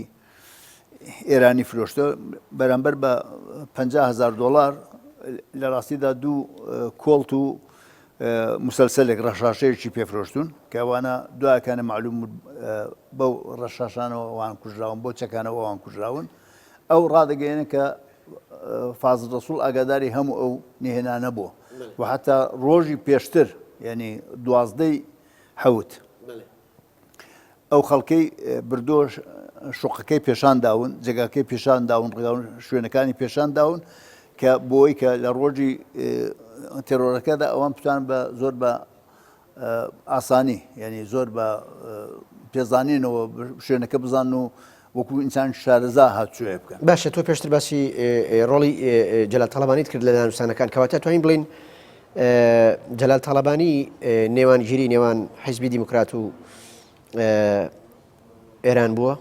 ئێرانی فرۆشتووە بەرامبەر بە 50 هزار دۆلار لە ڕاستیدا دوو کۆڵت و مسلسلێک ڕەشاشەیەکی پێفرۆشتون کە ئەوانە دوایەکانە معلوم بەو ڕەشاشانەوە ئەوان کوژراون بۆ چەکانەوە ئەوان کوژراون ئەو ڕادەگەیەنە کە فازڵ ڕەسوڵ ئاگاداری هەموو ئەو نهێنانە بووە و حتا ڕۆژی پێشتر. یعنی دوازدەی حەوت ئەو خەڵکەی بردۆ شوقەکەی پێشان داون جێگاکەی پێشان داون شوێنەکانی پێشان داون کە بۆی کە لە ڕۆژی تێرۆرەکەدا ئەوان بتوان بە زۆر بە ئاسانی یعنی زۆر بە پێزانینەوە شوێنەکە بزان و وەکو ئینسان شارەزا هاتوچۆیە بکەن. باشە تۆ پێشتر باسی ڕۆڵی جەلال تاڵەبانیت کرد لە دانوستانەکان کەواتە توانین بڵین جەلال تاڵەبانی نێوانگیری نێوان حیزبی دیموکرات و ئێران بووە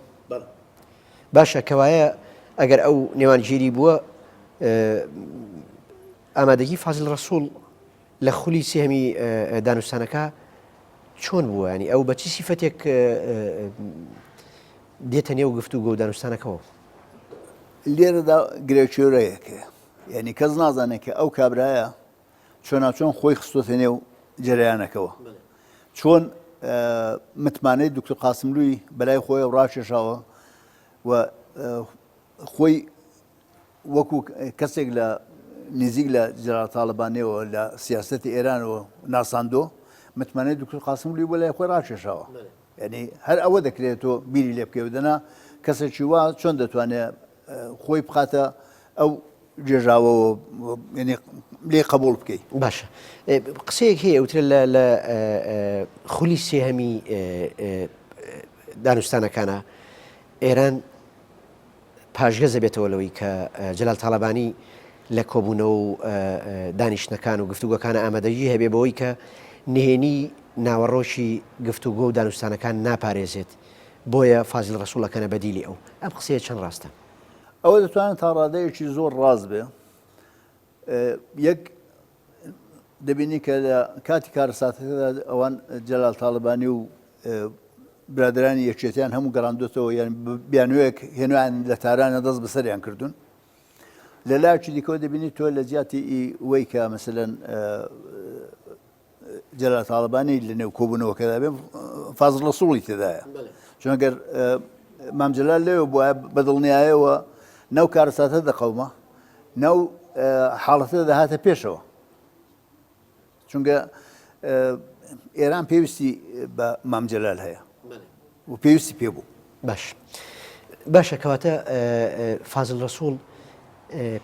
باشە کەوایە ئەگەر ئەو نێوانگیری بووە ئامادەگی فازل ڕسوڵ لە خولی سێهەمی دانوستانەکە چۆن بووە؟ یانی ئەو بە چ سیفەتێک دێتە نێو گفتوگۆ و دانوستانەکەوە؟ لێرەدا گرێکوێرەیەک هەیە، یانی کەس نازانێت کە ئەو کابرایە چۆناچۆن خۆی خستۆتە نێو جەرەیانەکەوە، چۆن متمانەی دکتۆر قاسملووی بەلای خۆیەوە ڕاکێشاوە و خۆی وەکو کەسێک لە نزیک لە جەلال تاڵەبانیەوە لە سیاسەتی ئێرانەوە ناساندۆ، متمانەی دکتۆر قاسملووی بۆ لای خۆی ڕاکێشاوە. یعنی هەر ئەوە دەکرێت تۆ بیری لێ بکەی دەنا کەسێکی وا چۆن دەتوانێت خۆی بخاتە ئەو گێژاوەوە یعنی لێ قبول بکەی. باشە قسەیەک هەیە وترە لە لە خولی سێهەمی دانوستانەکانە ئێران پاشگەز دەبێتەوە لەوەی کە جەلال تاڵەبانی لە کۆبوونەوە و دانیشتنەکان و گفتوگۆکانە ئامادەگی هەبێ بەوەی کە نهێنی ناوەڕۆکی گفتوگۆ و دانوستانەکان ناپارێزێت بۆیە فازیل ڕەسوڵ ئەکەنە بەدیلی ئەو. ئەم قسەیە چەند ڕاستە؟ ئەوە دەتوانێت تا ڕادەیەکی زۆر ڕاست بێ. یەک دەبینی کە لە کاتی کارەساتەکەدا ئەوان جەلال تاڵەبانی و برادرانی یەکێتیان هەموو گەڕاندوێتەوە یان بیانوێک هێنویان لە تارانە دەست بەسەریان کردوون لە لاکی دیکەوە دەبینی تۆ لە جیاتی وەی کە مەسەلەن جەلال تاڵەبانی لە نێو کۆبوونەوەکەدا بێ فازڵ ڕەسوڵی تێدایە چون گەر مام جەلال لەوێ بوایە بە دڵنیایەوە نەو کارەساتە دەقەوما نەو حاڵەتە دەهاتە پێشەوە چونکە ئێران پێویستی بە مام جەلال هەیە و پێویستی پێ بوو. باش باشە کەواتە فازل ڕەسوڵ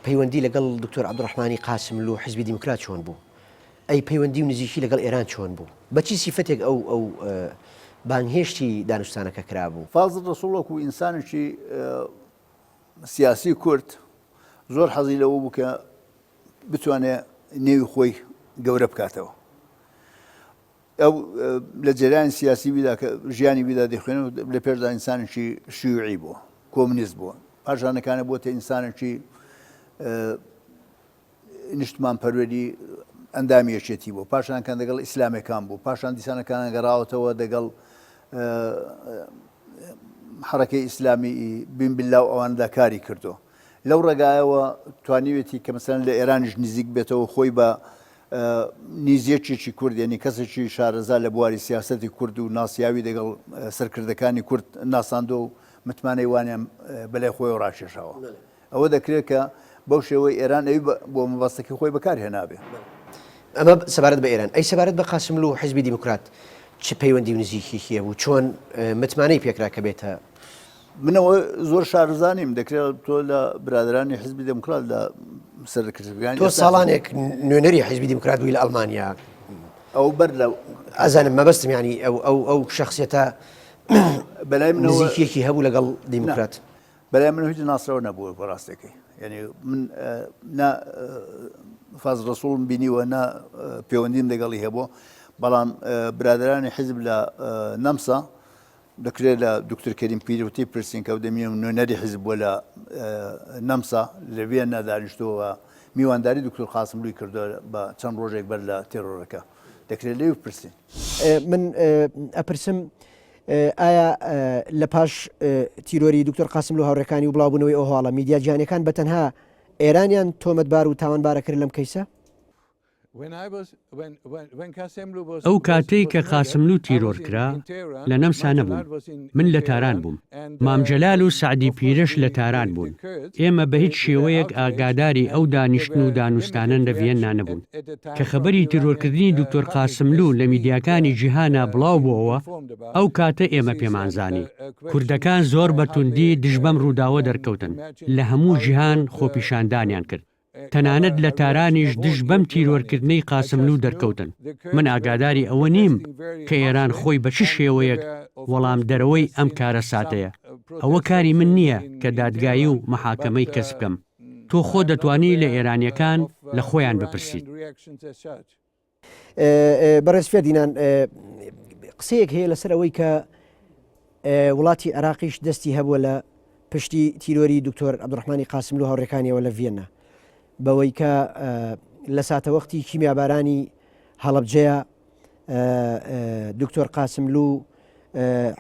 پەیوەندی لەگەڵ دکتۆر عەبدوڕەحمانی قاسملوو حیزبی دیموکرات چۆن بوو؟ ئەی پەیوەندی و نزیکی لەگەڵ ئێران چۆن بوو؟ بە چی سیفەتێک ئەو ئەو بانگهێشتی دانوستانەکە کرابوو؟ فازڵ ڕەسوڵ وەکوو ئینسانێکی سیاسی کورد زۆر حەزی لەوە بوو کە بتوانێ نێوی خۆی گەورە بکاتەوە. ئەو لە جەریانی سیاسی ویدا کە ژیانی ویدا دەخوێنم لە پێشدا ئینسانێکی شیوعی بووە، کۆمنیست بووە. پاشانەکانە بووەتە ئینسانێکی نیشتمانپەروەری ئەندامی یەکێتی بوو، پاشان کە دەگەڵ ئیسلامەکان بوو، پاشان دیسانەکان گەڕاوەتەوە دەگەڵ حەرەکەی ئیسلامی بین بالله و ئەواندا کاری کردو. لەو ڕێگایەوە توانیوێتی کە مەسەلەن لە ئێرانیش نزیک بێتەوە خۆی بە نیزیەکێکی کورد یعنی کەسێکی شارەزا لە بواری سیاسەتی کورد و ناسیاوی دەگەڵ سەرکردەکانی کورد ناساندۆ و متمانەی وانیان بەلای خۆیەوە ڕاکێشاوە. ئەوە دەکرێت کە بەو شێوەی ئێران ئەوی بۆ مەبەستەکەی خۆی بەکار هێنابێ. ئەمە سەبارەت بە ئێران. ئەی سەبارەت بە قاسملوو و حیزبی دیموکرات چ پەیوەندی و نزیکییەکی هەبوو؟ چۆن متمانەی پێکرا کە بێتە. من ئەوە زۆر شارەزا نیم، دەکرێت تۆ لە برادەرانی حیزبی دیموکرات لە سەرکردەکانی تۆ ساڵانێک نوێنەری حیزبی دیموکرات بووی لە ئەڵمانیا. ئەو بەر لە ئەزانم مەبەستم یانی ئەو ئەو ئەو شەخسیەتە بەلای منەوە نزیکییەکی هەبوو لەگەڵ دیموکرات. بەلای منەوە هیچ ناسراو نەبووە بە ڕاستەکەی یعنی من نا فاز ڕسوڵم بینیوە نا پەیوەندیم لەگەڵی هەبوو بەڵام برادرانی حیزب لە نەمسا دەکرێت لە دکتۆر کەریم پیروتی پرسین کە دەمی نوێنەری حیزب بووە لە نەمسا لە وێنە دانیشتووە میوانداری دکتۆر قاسملووی کردووە بە چەند ڕۆژێک بەر لە تێرۆرەکە دەکرێت لێی پرسین. من ئەپرسم ئایا لە پاش تیرۆری دکتۆر قاسملوو هاوڕێکانی و بڵاوبوونەوەی ئەو هەواڵە میدیا جیهانیەکان بە تەنها ئێرانیان تۆمەتبار و تاوانبارە کرد لەم کەیسە؟ ئەو کاتەی کە قاسملوو تیرۆر کرا لە نەمسا نەبووم، من لە تاران بووم. مام جەلال و سەعدی پیرەش لە تاران بوون. ئێمە بە هیچ شێوەیەک ئاگاداری ئەو دانیشتن و دانوستانە لە ڤیەننا نەبوون. کە خەبەری تیرۆرکردنی دکتۆر قاسملوو لە میدیاکانی جیهانا بڵاو بۆوە، ئەو کاتە ئێمە پێمان زانی. کوردەکان زۆر بە توندی دژ بەم ڕووداوە دەرکەوتن، لە هەموو جیهان خۆپیشاندانیان کرد. تەنانەت لە تارانیش دژ بەم تیرۆرکردنەی قاسملوو دەرکەوتن. من ئاگاداری ئەوە نیم کە ئێران خۆی بە چ شێوەیەک وەڵامدەرەوەی ئەم کارەساتەیە. ئەوە کاری من نییە کە دادگایی و مەحاکەمەی کەس بکەم. تۆ خۆت دەتوانی لە ئێرانییەکان لە خۆیان بپرسیت. بەڕێز فێردینان قسەیەک هەیە لەسەر ئەوەی کە وڵاتی عێراقیش دەستی هەبووە لە پشتی تیرۆری دکتۆر عەبدوڕەحمانی قاسملوو هاوڕێکانیەوە لە ڤیەننا بەوەی کە لە ساتەوەختی کیمیابارانی هەڵەبجەیە دکتۆر قاسملوو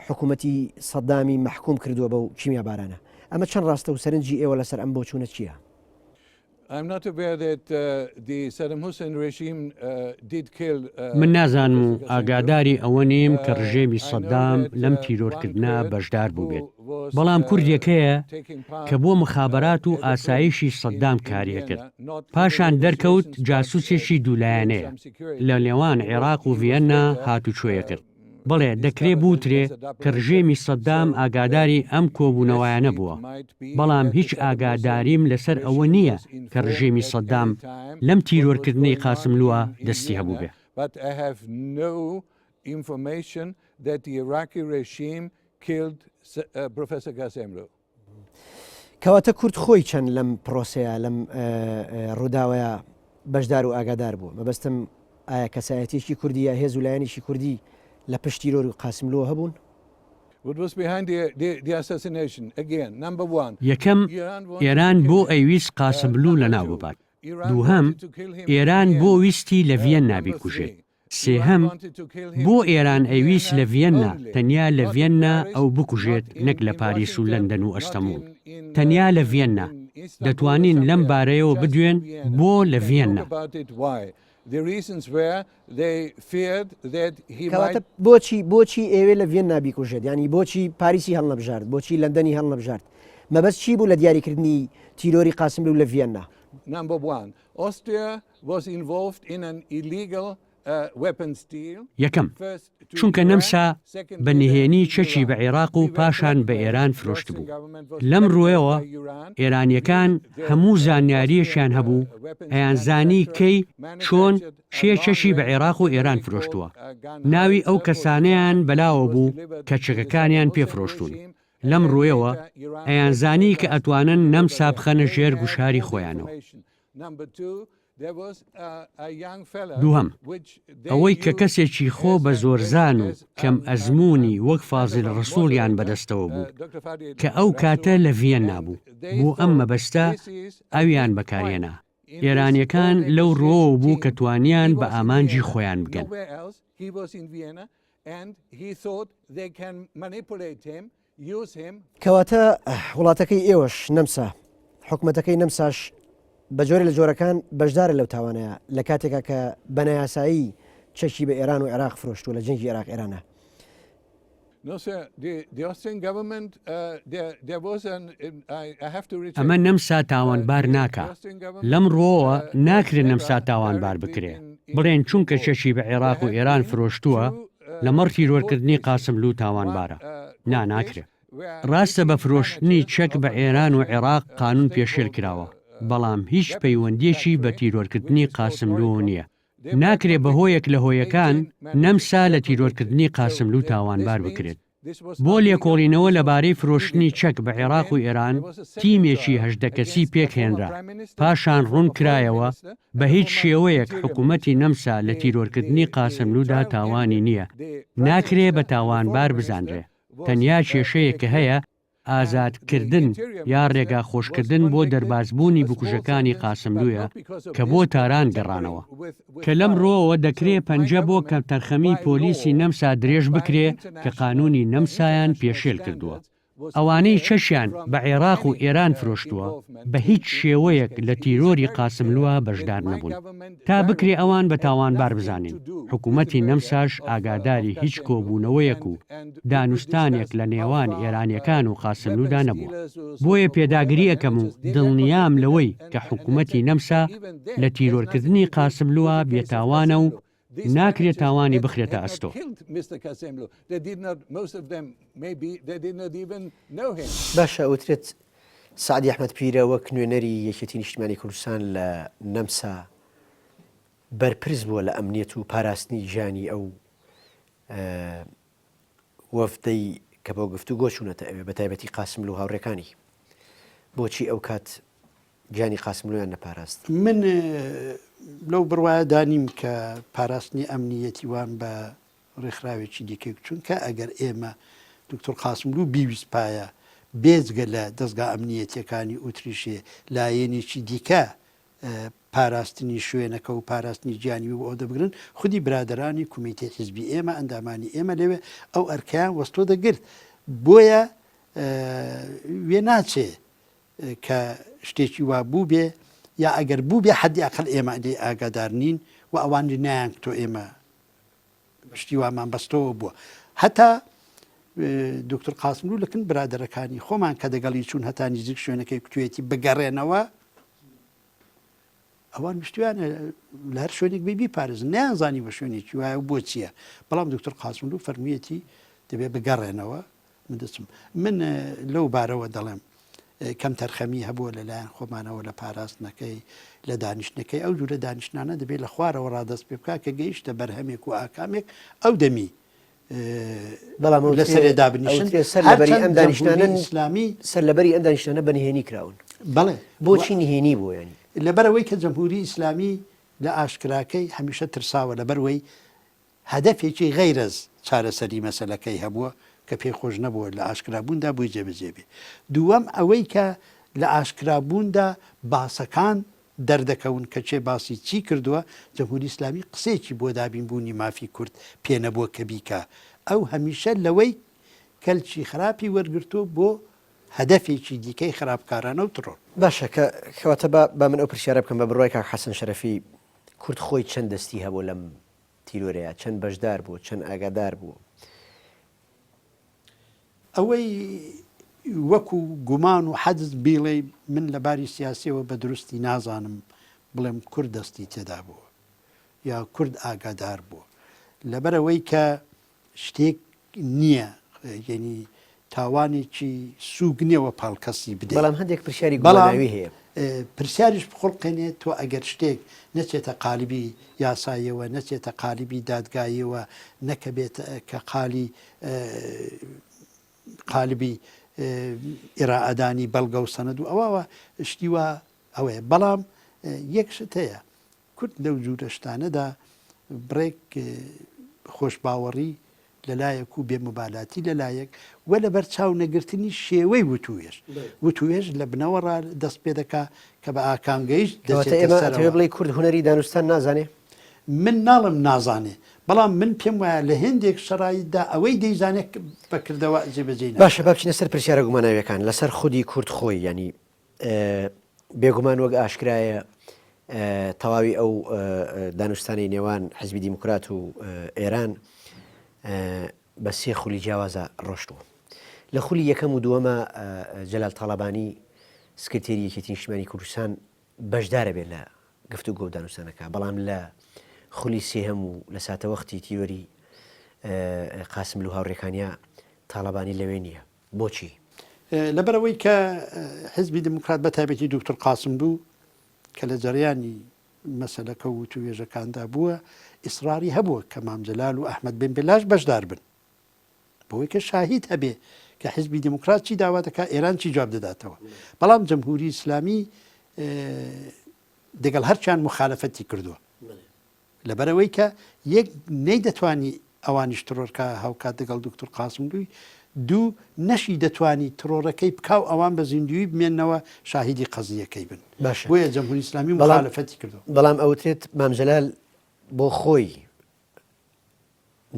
حکوومەتی سەدامی مەحکوم کردووە بەو کیمیابارانە ئەمە چەند ڕاستە و سەرنجی ئێوە لەسەر ئەم بۆچوونە چییە؟ من نازانم و ئاگاداری ئەوە نیم کە ڕژێمی سەدام لەم تیرۆرکردنە بەشدار بووبێت، بەڵام کوردێک هەیە کە بۆ مخابەرات و ئاسایشی سەدام کاری ئەکرد، پاشان دەرکەوت جاسوسێکی دوولایەنەیە، لە نێوان عێراق و ڤیەننا هاتوچۆی ئەکرد. بەڵێ دەکرێ بوترێ کە ڕژێمی سەدام ئاگاداری ئەم کۆبوونەوایانە بووە، بەڵام هیچ ئاگاداریم لەسەر ئەوە نییە کە ڕژێمی سەدام لەم تیرۆرکردنەی قاسملووە دەستی هەبووبێ. کەواتە کورد خۆی چەند لەم پرۆسەیە لەم ڕووداوەیە بەشدار و ئاگادار بوو مەبەستم ئایا کەسایەتێکی کوردی یا هێز و لایەنێکی کوردی لە پشت تیرۆر و قاسملووە هەبوون؟ یەکەم، ئێران بۆ ئەیویست قاسملوو لەناو ببات. دووهەم، ئێران بۆ ویستی لە ڤیەننا بیکوژێت. سێهەم، بۆ ئێران ئەیویست لە ڤیەننا، تەنیا لە ڤیەننا ئەو بکوژێت نەک لە پاریس و لەندەن و ئەستەموڵ. تەنیا لە ڤیەننا. دەتوانین لەم بارەیەوە بدوێن بۆ لە ڤیەننا. کەواتە بۆچی بۆچی ئەیەوێ لە ڤیەننا بیکوژێت؟ یانی بۆچی پاریسی هەڵنەبژارد؟ بۆچی لەندەنی هەڵنەبژارد؟ مەبەست چی بوو لە دیاریکردنی تیرۆری قاسملوو لە ڤیەننا؟ یەکەم، چونکە نەمسا بە نهێنی چەکی بە عێراق و پاشان بە ئێران فرۆشتبوو. لەم ڕووەوە ئێرانییەکان هەموو زانیارییەکیان هەبوو، ئەیانزانی کەی، چۆن، کێ چەکی بە عێراق و ئێران فرۆشتووە. ناوی ئەو کەسانەیان بەلاوە بوو کە چەکەکانیان پێ فرۆشتوون. لەم ڕووەوە ئەیانزانی کە ئەتوانن نەمسا بخەنە ژێر گوشاری خۆیانەوە. دووهەم، ئەوەی کە کەسێکی خۆ بە زۆرزان و کەم ئەزموونی وەک فازیل ڕەسووڵیان بەدەستەوە بوو، کە ئەو کاتە لە ڤیەننا بوو، بۆ ئەم مەبەستە ئەویان بەکارهێنا. ئێرانییەکان لەو ڕووەوە بوو کە توانیان بە ئامانجی خۆیان بگەن. کەواتە وڵاتەکەی ئێوەش نەمسا، حکومەتەکەی نەمساش بە جۆرێ لە جۆرەکان بەشدارە لەو تاوانەیە لە کاتێکا کە بە نایاسایی چەکی بە ئێران و عێراق فرۆشتووە لە جەنگی عێراق ئێرانە. ئەمە نەمسا تاوانبار ناکا. لەم ڕووەوە ناکرێ نەمسا تاوانبار بکرێ. بڵێن چونکە چەکی بە عێراق و ئێران فرۆشتووە، لەمەڕ تیرۆرکردنی قاسملوو تاوانبارە. نا ناکرێ. ڕاستە بە فرۆشتنی چەک بە ئێران و عێراق قانوون پێشێل کراوە، بەڵام هیچ پەیوەندییەکی بە تیرۆرکردنی قاسملووەوە نییە. ناکرێ بە هۆیەک لە هۆیەکان نەمسا لە تیرۆرکردنی قاسملوو تاوانبار بکرێت. بۆ لێکۆڵینەوە لەبارەی فرۆشتنی چەک بە عێراق و ئێران تیمێکی 18 کەسی پێکهێنرا، پاشان ڕوون کرایەوە بە هیچ شێوەیەک حکوومەتی نەمسا لە تیرۆرکردنی قاسملوودا تاوانی نییە، ناکرێ بە تاوانبار بزانرێ، تەنیا کێشەیەک کە هەیە ئازادکردن یا ڕێگاخۆشکردن بۆ دەربازبوونی بکوژەکانی قاسملوویە کە بۆ تاران گەڕانەوە. کە لەم ڕووەوە دەکرێ پەنجە بۆ کەمتەرخەمی پۆلیسی نەمسا درێژ بکرێ کە قانوونی نەمسایان پێشێل کردووە. ئەوانەی چەکیان بە عێراق و ئێران فرۆشتووە بە هیچ شێوەیەک لە تیرۆری قاسملووە بەشدار نەبوون. تا بکرێ ئەوان بە تاوانبار بزانین. حکوومەتی نەمساش ئاگاداری هیچ کۆبوونەوەیەک و دانوستانێک لە نێوان ئێرانییەکان و قاسملوودا نەبووە. بۆیە پێداگری ئەکەم و دڵنیام لەوەی کە حکوومەتی نەمسا لە تیرۆرکردنی قاسملووە بێتاوانە و ناکرێ تاوانی بخرێتە ئەستۆ. باشە ئەوترێت سەعدی ئەحمەد پیرە وەک نوێنەری یەکێتی نیشتیمانی کوردستان لە نەمسا بەرپرس بووە لە ئەمنیەت و پاراستنی گیانی ئەو وەفدەی کە بۆ گفتوگۆ چوونەتە ئەوێ بە تایبەتی قاسملوو هاوڕێکانی بۆچی ئەو کات گیانی قاسملوویان نەپاراست؟ من لەو بڕوایەدا نیم کە پاراستنی ئەمنییەتی وان بە ڕێکخراوێکی دیکەی چونکە ئەگەر ئێمە دکتۆر قاسملوو بیویستپایە بێجگە لە دەزگا ئەمنییەتییەکانی ئوتریشێ لایەنێکی دیکە پاراستنی شوێنەکە و پاراستنی گیانی وی بۆ ئەو دەبگرن، خودی برادەرانی کومیتەی حیزبی ئێمە، ئەندامانی ئێمە لەوێ ئەو ئەرکەیان وەستۆ دەگرت. بۆیە وێ ناچێ کە شتێکی وا بووبێ یا ئەگەر بووبێ حەدی ئەقل ئێمە لێی ئاگادار نین و ئەوانیش نایانکتۆ ئێمە شتی وامان بەستەوە بووە. هەتا دکتۆر قاسملوو لەکن برادەرەکانی خۆمان کە دەگەڵی چوون هەتا نزیک شوێنەکەی کوتوێتی بگەڕێنەوە، ئەوان ویستویانە لە هەر شوێنێک بێ بیپارێزن، نەیانزانی بە شوێنێکی وایە و بۆ چییە، بەڵام دکتۆر قاسملوو فەرموویەتی دەبێ بگەڕێنەوە، من دەچم. من لەو بارەوە دەڵێم کەمتەرخەمی هەبووە لەلایەن خۆمانەوە لە پاراستنەکەی، لە دانیشتنەکەی، ئەو جورە دانیشتنانە دەبێ لە خوارەوە ڕا دەست پێ بکا کە گەیشتە بەرهەمێک و ئاکامێک ئەو دەمی بەڵام لە سەرێ دابنیشن. ئەوترێ سەر لەبەری هەرچەند ئەم دانیشتنانە جەمهوری ئیسلامی سەر لەبەری ئەم دانیشتنانە بە نهێنی کراون. بەڵێ. بۆچی نهێنی بووە یانی؟ لەبەر ئەوەی کە جەمهوری ئیسلامی لە ئاشکراکەی هەمیشە ترساوە لەبەر وەی هەدەفێکی غەیرەز چارەسەری مەسەلەکەی هەبووە کە پێی خۆش نەبووە لە ئاشکرابووندا بۆی جێبەجێ بێ. دووەم ئەوەی کە لە ئاشکرابووندا باسەکان دەردەکەون کە کێ باسی چی کردووە، جمهوری ئیسلامی قسەیەکی بۆ دابین بوونی مافی کورد پێ نەبووە کە بیکا. ئەو هەمیشە لەوەی کەلکی خراپی وەرگرتووە بۆ هەدەفێکی دیکەی خراپکارانە و تڕۆر. باشە کە کەواتە با با من ئەو پرسیارە بکەم بە بڕوای کاک حەسەن شەرەفی کورد خۆی چەند دەستی هەبووە لەم تیرۆرەیا چەند بەشدار بووە چەند ئاگادار بووە؟ ئەوەی وەکو گومان و حەدس بیڵێی من لە باری سیاسیەوە بە دروستی نازانم بڵێم کورد دەستی تێدا بووە یا کورد ئاگادار بووە لەبەرئەوەی کە شتێک نییە یعنی تاوانێکی سووک نییە وەپاڵ کەسی بدەی. بەڵام هەندێک پرسیاری بەڵام گوماناوی هەیە. پرسیاریش بخوڵقێنێ تۆ ئەگەر شتێک نەچێتە قالبی یاساییەوە نەچێتە قالبی دادگاییەوە نەکەبێت کە قالی قالبی ئیرائەدانی بەڵگە و سەند و ئەوەوە شتی وا ئەوەیە بەڵام یەک شت هەیە کورد لەو جورە شتانەدا بڕێک خۆشباوەڕی لە لایەک و بێ موبالاتی لە لایەک و لەبەر چاو نەگرتنی شێوەی وتووێژ. وتووێژ لە بنەوەڕا دەست پێ دەکا کە بە ئاکام گەیشت کەواتە دەچێتە ئێمە ئەتەوێ سەرەوە. بڵێی کورد هونەری دانوستان نازانێ؟ من ناڵێم نازانێ، بەڵام من پێم وایە لە هێندێک شەرایتدا ئەوەی دەیزانێ بە کردەوە جێبەجێی ناکا. باشە با بچینە سەر پرسیارە گوماناوییەکان لەسەر خودی کورد خۆی، یانی بێگومان وەک ئاشکرایە تەواوی ئەو دانوستانەی نێوان حزبی دیموکرات و ئێران بە سێ خولی جیاوازە ڕۆشتووە. لە خولی یەکەم و دووەمە جەلال تاڵەبانی سکرتێری یەکێتی نیشتیمانی کوردستان بەشدارە بێت لە گفتوگۆ و دانوستانەکە، بەڵام لە خولی سێهەم و لە ساتەوەختی تیرۆری قاسملوو هاوڕێکانیا تاڵەبانی لەوێ نییە. بۆچی؟ لەبەرئەوەی کە حیزبی دێموکرات بە تایبەتی دوکتور قاسملوو کە لە جەریانی مەسەلەکە و وتووێژەکاندا بووە، ئیسڕاری هەبووە کە مام جەلال و ئەحمەد بن بێلاش بەشدار بن. بەوەی کە شاهید هەبێ کە حیزبی دێموکرات چی داوا دەکا، ئێران چی جواب دەداتەوە. بەڵام جەمهووری ئیسلامی دەگەڵ هەرچیان موخالەفەتی کردووە. لەبەرئەوەی کە یەک نەیدەتوانی ئەوانیش تڕۆرکا هاوکات دەگەڵ دوکتور قاسملووی، دوو نەشی دەتوانی تڕۆرەکەی بکاو ئەوان بە زیندوویی بمێننەوە شاهیدی قەزییەکەی بن. باشە. بۆیە جەمهوری ئیسلامی بەڵام موخالەفەتی کردووە. بەڵام ئەوترێت مام جەلال بۆ خۆی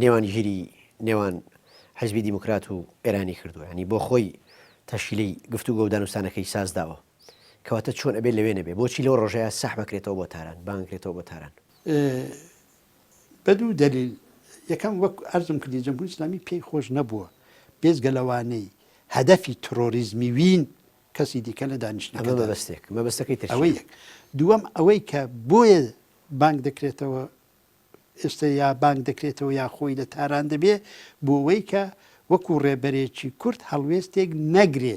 نێوانگیری نێوان حزبی دیموکرات و ئێرانی کردووە، یانی بۆ خۆی. تەشکیلەی گفتوگۆ و دانوستانەکەی سازداوە. کەواتە چۆن ئەبێ لەوێ نەبێ؟ بۆچی لەو ڕۆژەیا سەحب ئەکرێتەوە بۆ تاران، بانگ ئەکرێتەوە بۆ تاران؟ بە دوو دەلیل، یەکەم وەک عەرزم کردی جمهوری ئیسلامی پێی خۆش نەبووە بێجگە لەوانەی هەدەفی ترۆریزمی وین کەسی دیکە لە ئەمە دانیشتنەکەدا بێ. مەبەستێک، مەبەستەکەی تر ئەوە چییە؟ یەک. دووەم ئەوەی کە بۆیە بانگ دەکرێتەوە ئێستا یا بانگ دەکرێتەوە یا خۆی لە تاران دەبێ بۆ وەی کە وەکوو ڕێبەرێکی کورد هەڵوێستێک نەگرێ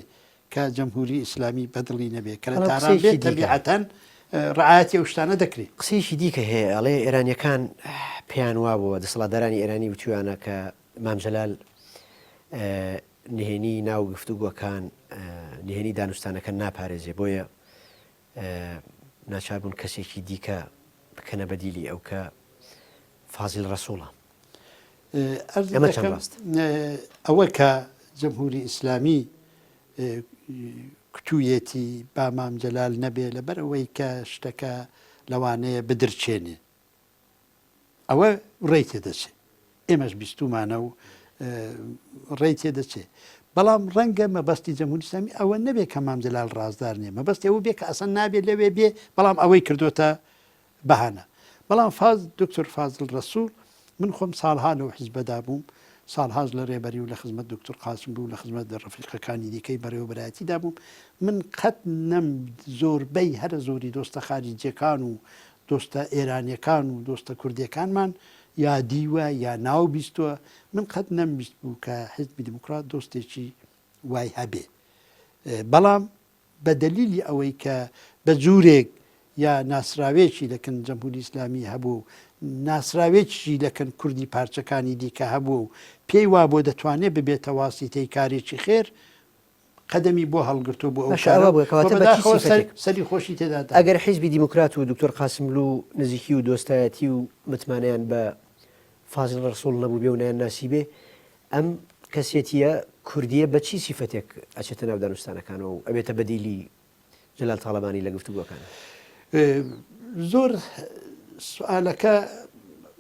کە جەمهووری ئیسلامی بە دڵی نەبێ کە لە بەڵام تاران بێ قسەیەکی دیکە. تەبیعەتەن ڕعایەتی ئەو شتانە دەکرێ. قسەیەکی دیکە هەیە ئەڵێ ئێرانیەکان پێیان وابووە دەسەڵاتدارانی ئێرانی وتویانە کە مام جەلال نهێنی ناو گفتوگۆکان نهێنی دانوستانەکە ناپارێزێ بۆیە ناچار بوون کەسێکی دیکە بکەنە بەدیلی ئەو کە فازیل ڕەسوڵە. ئەمە چەند ڕاستە؟ ئەوە کە جمهوری ئیسلامی کوتویەتی با مام جەلال نەبێ لەبەر ئەوەی کە شتەکە لەوانەیە بدرچێنێ ئەوە ڕێی تێدەچێ ئێمەش بیستومانە و ڕێی تێدەچێ بەڵام ڕەنگە مەبەستی جەمهوری ئیسلامی ئەوە نەبێ کە مام جەلال ڕازدار نییە مەبەستی ئەوە بێ کە ئەسەن نابێت لەوێ بێ بەڵام ئەوەی کردوتە بەهانە بەڵام فاز دکتۆر فازل ڕەسوڵ من خۆم ساڵها لەو حیزبەدا بووم ساڵهاش لە رێبەری و لە خزمەت دوکتور قاسملوو و لە خزمەت ڕەفیقەکانی دیکەی بەڕێوەبەرایەتیدا بووم من قەت نەم زۆربەی هەرە زۆری دۆستە خاریجیەکان و دۆستە ئێرانیەکان و دۆستە کوردیەکانمان یا دیوە یا ناو بیستوە من قەت نەمبیست بوو کە حیزبی دیموکرات دۆستێکی وای هەبێ بەڵام بە دەلیلی ئەوەی کە بە جورێک یا ناسراوێکی لە کن جەمهوری ئیسلامی هەبوو و ناسراوێکیشی لە کن کوردی پارچەکانی دیکە هەبوو و پێی وابووە دەتوانێ ببێتە واسیتەی کارێکی خێر قەدەمی بۆ هەڵگرتووە بۆ ئەو باشە کارە ئەوە و بووە و کەواتە بە چی بەداخەوە سەر سیفەتێک سەری خۆشی تێدا دانا. ئەگەر حیزبی دیموکرات و دکتۆر قاسملوو نزیکی و دۆستایەتی و متمانەیان بە فازیل ڕەسووڵ نەبووبێ و نەیانناسیبێ ئەم کەسێتییە کوردییە بە چی سیفەتێک ئەچێتە ناو دانوستانەکانەوە و ئەبێتە بەدیلی جەلال تاڵەبانی لە گفتوگۆکان؟ زۆر سوالەکە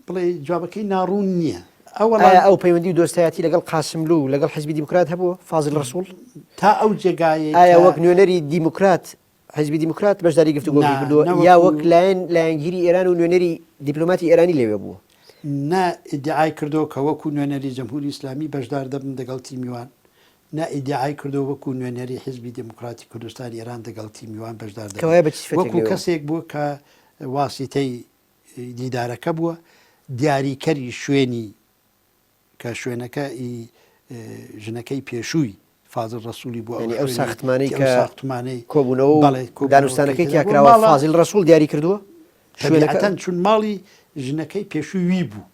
بڵێ جوابەکەی ناڕوون نییە. ئەوەڵا ئایا ئەو پەیوەندی و دۆستایەتی لەگەڵ قاسملوو و لەگەڵ حیزبی دیموکرات هەبووە؟ فازیل ڕەسووڵ؟ تا ئەو جێگایەی ئایا کە وەک نوێنەری دیموکرات حیزبی دیموکرات بەشداری گفتوگۆکەی نا، کردووە نە یا وەکوو وەک لایەن لایەنگیری ئێران و نوێنەری دیپلۆماتی ئێرانی لەوێ بووە؟ نە ئیدیعای کردووە کە وەکوو نوێنەری جمهوری ئیسلامی بەشدار دەبم دەگەڵ تیمی وان، نە ئیدیعای کردووە وەکوو نوێنەری حیزبی دێموکراتی کوردستانی ئێران دەگەڵ تیمی وان بەشدار دەبم. کەوایە بە چ سیفەتێک وەکوو لەوێ بوو؟ کەسێک بووە کە واسیتەی دیدارەکە بووە، دیاریکەری شوێنی کە شوێنەکە ئی ژنەکەی پێشووی فازل ڕەسووڵی بووە، ئەو یانی ئەو شوێنەی ساختمانەی ئەو کە ساختمانەی کۆبوونەوە و بەڵێ کۆبوونەوەکەی دانوستانەکەی تێدا تیا بووە، کراوە ماڵە فازیل ڕەسووڵ دیاری کردووە؟ شوێنەکە تەبیعەتەن چون ماڵی ژنەکەی پێشووی وی بوو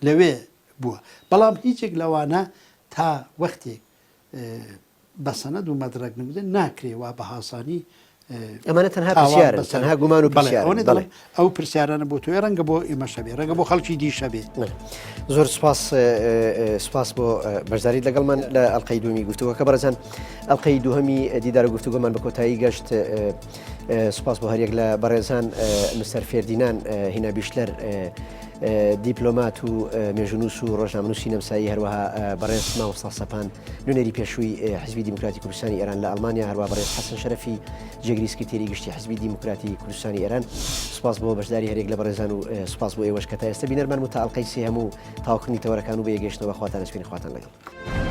لەوێ بووە، بەڵام هیچێک لەوانە تا وەختێک بە سەنەد و مەدرەک نەبوو ناکرێ وا بە هاسانی ئەمانە تەنها تاوان پرسیارن بەسەر تەنها گومان و بەڵێ پرسیارن ئەوەنە بەڵێ دەڵێم ئەو پرسیارانە بۆ تۆیە ڕەنگە بۆ ئێمەش هەبێ ڕەنگە بۆ خەڵکی دیش هەبێ. بەڵێ. زۆر سپاس سپاس بۆ بەشداریت لەگەڵمان لە ئەڵلقەی دووەمی گفتوگۆکە بەڕێزان ئەڵلقەی دووهەمی دیدار و گفتوگۆمان بە کۆتایی گەشت سپاس بۆ هەریەک لە بەڕێزان مستەر فێردینان هینا بیشلەر دیپلۆمات و مێژونووس و ڕۆژنامەنووسی نەمسایی هەروەها بەڕێز مامۆستا سەپان نوێنەری پێشووی حزبی دیموکراتی کوردستانی ئێران لە ئەڵمانیا هەروە بەڕێز حەسەن شەرەفی جێگری سکرتێری گشتی حزبی دیموکراتی کوردستانی ئێران سوپاس بۆ بەشداری هەرێک لە بەڕێزان و سوپاس بۆ ئێوەش کە تا ئێستا بینەرمان و تا ئەڵقەی سێهەم و تاوکردنی تەوەرەکان و بەیەگەیشتنەوە خواتان ئەسپێنی خواتان لەگەڵ.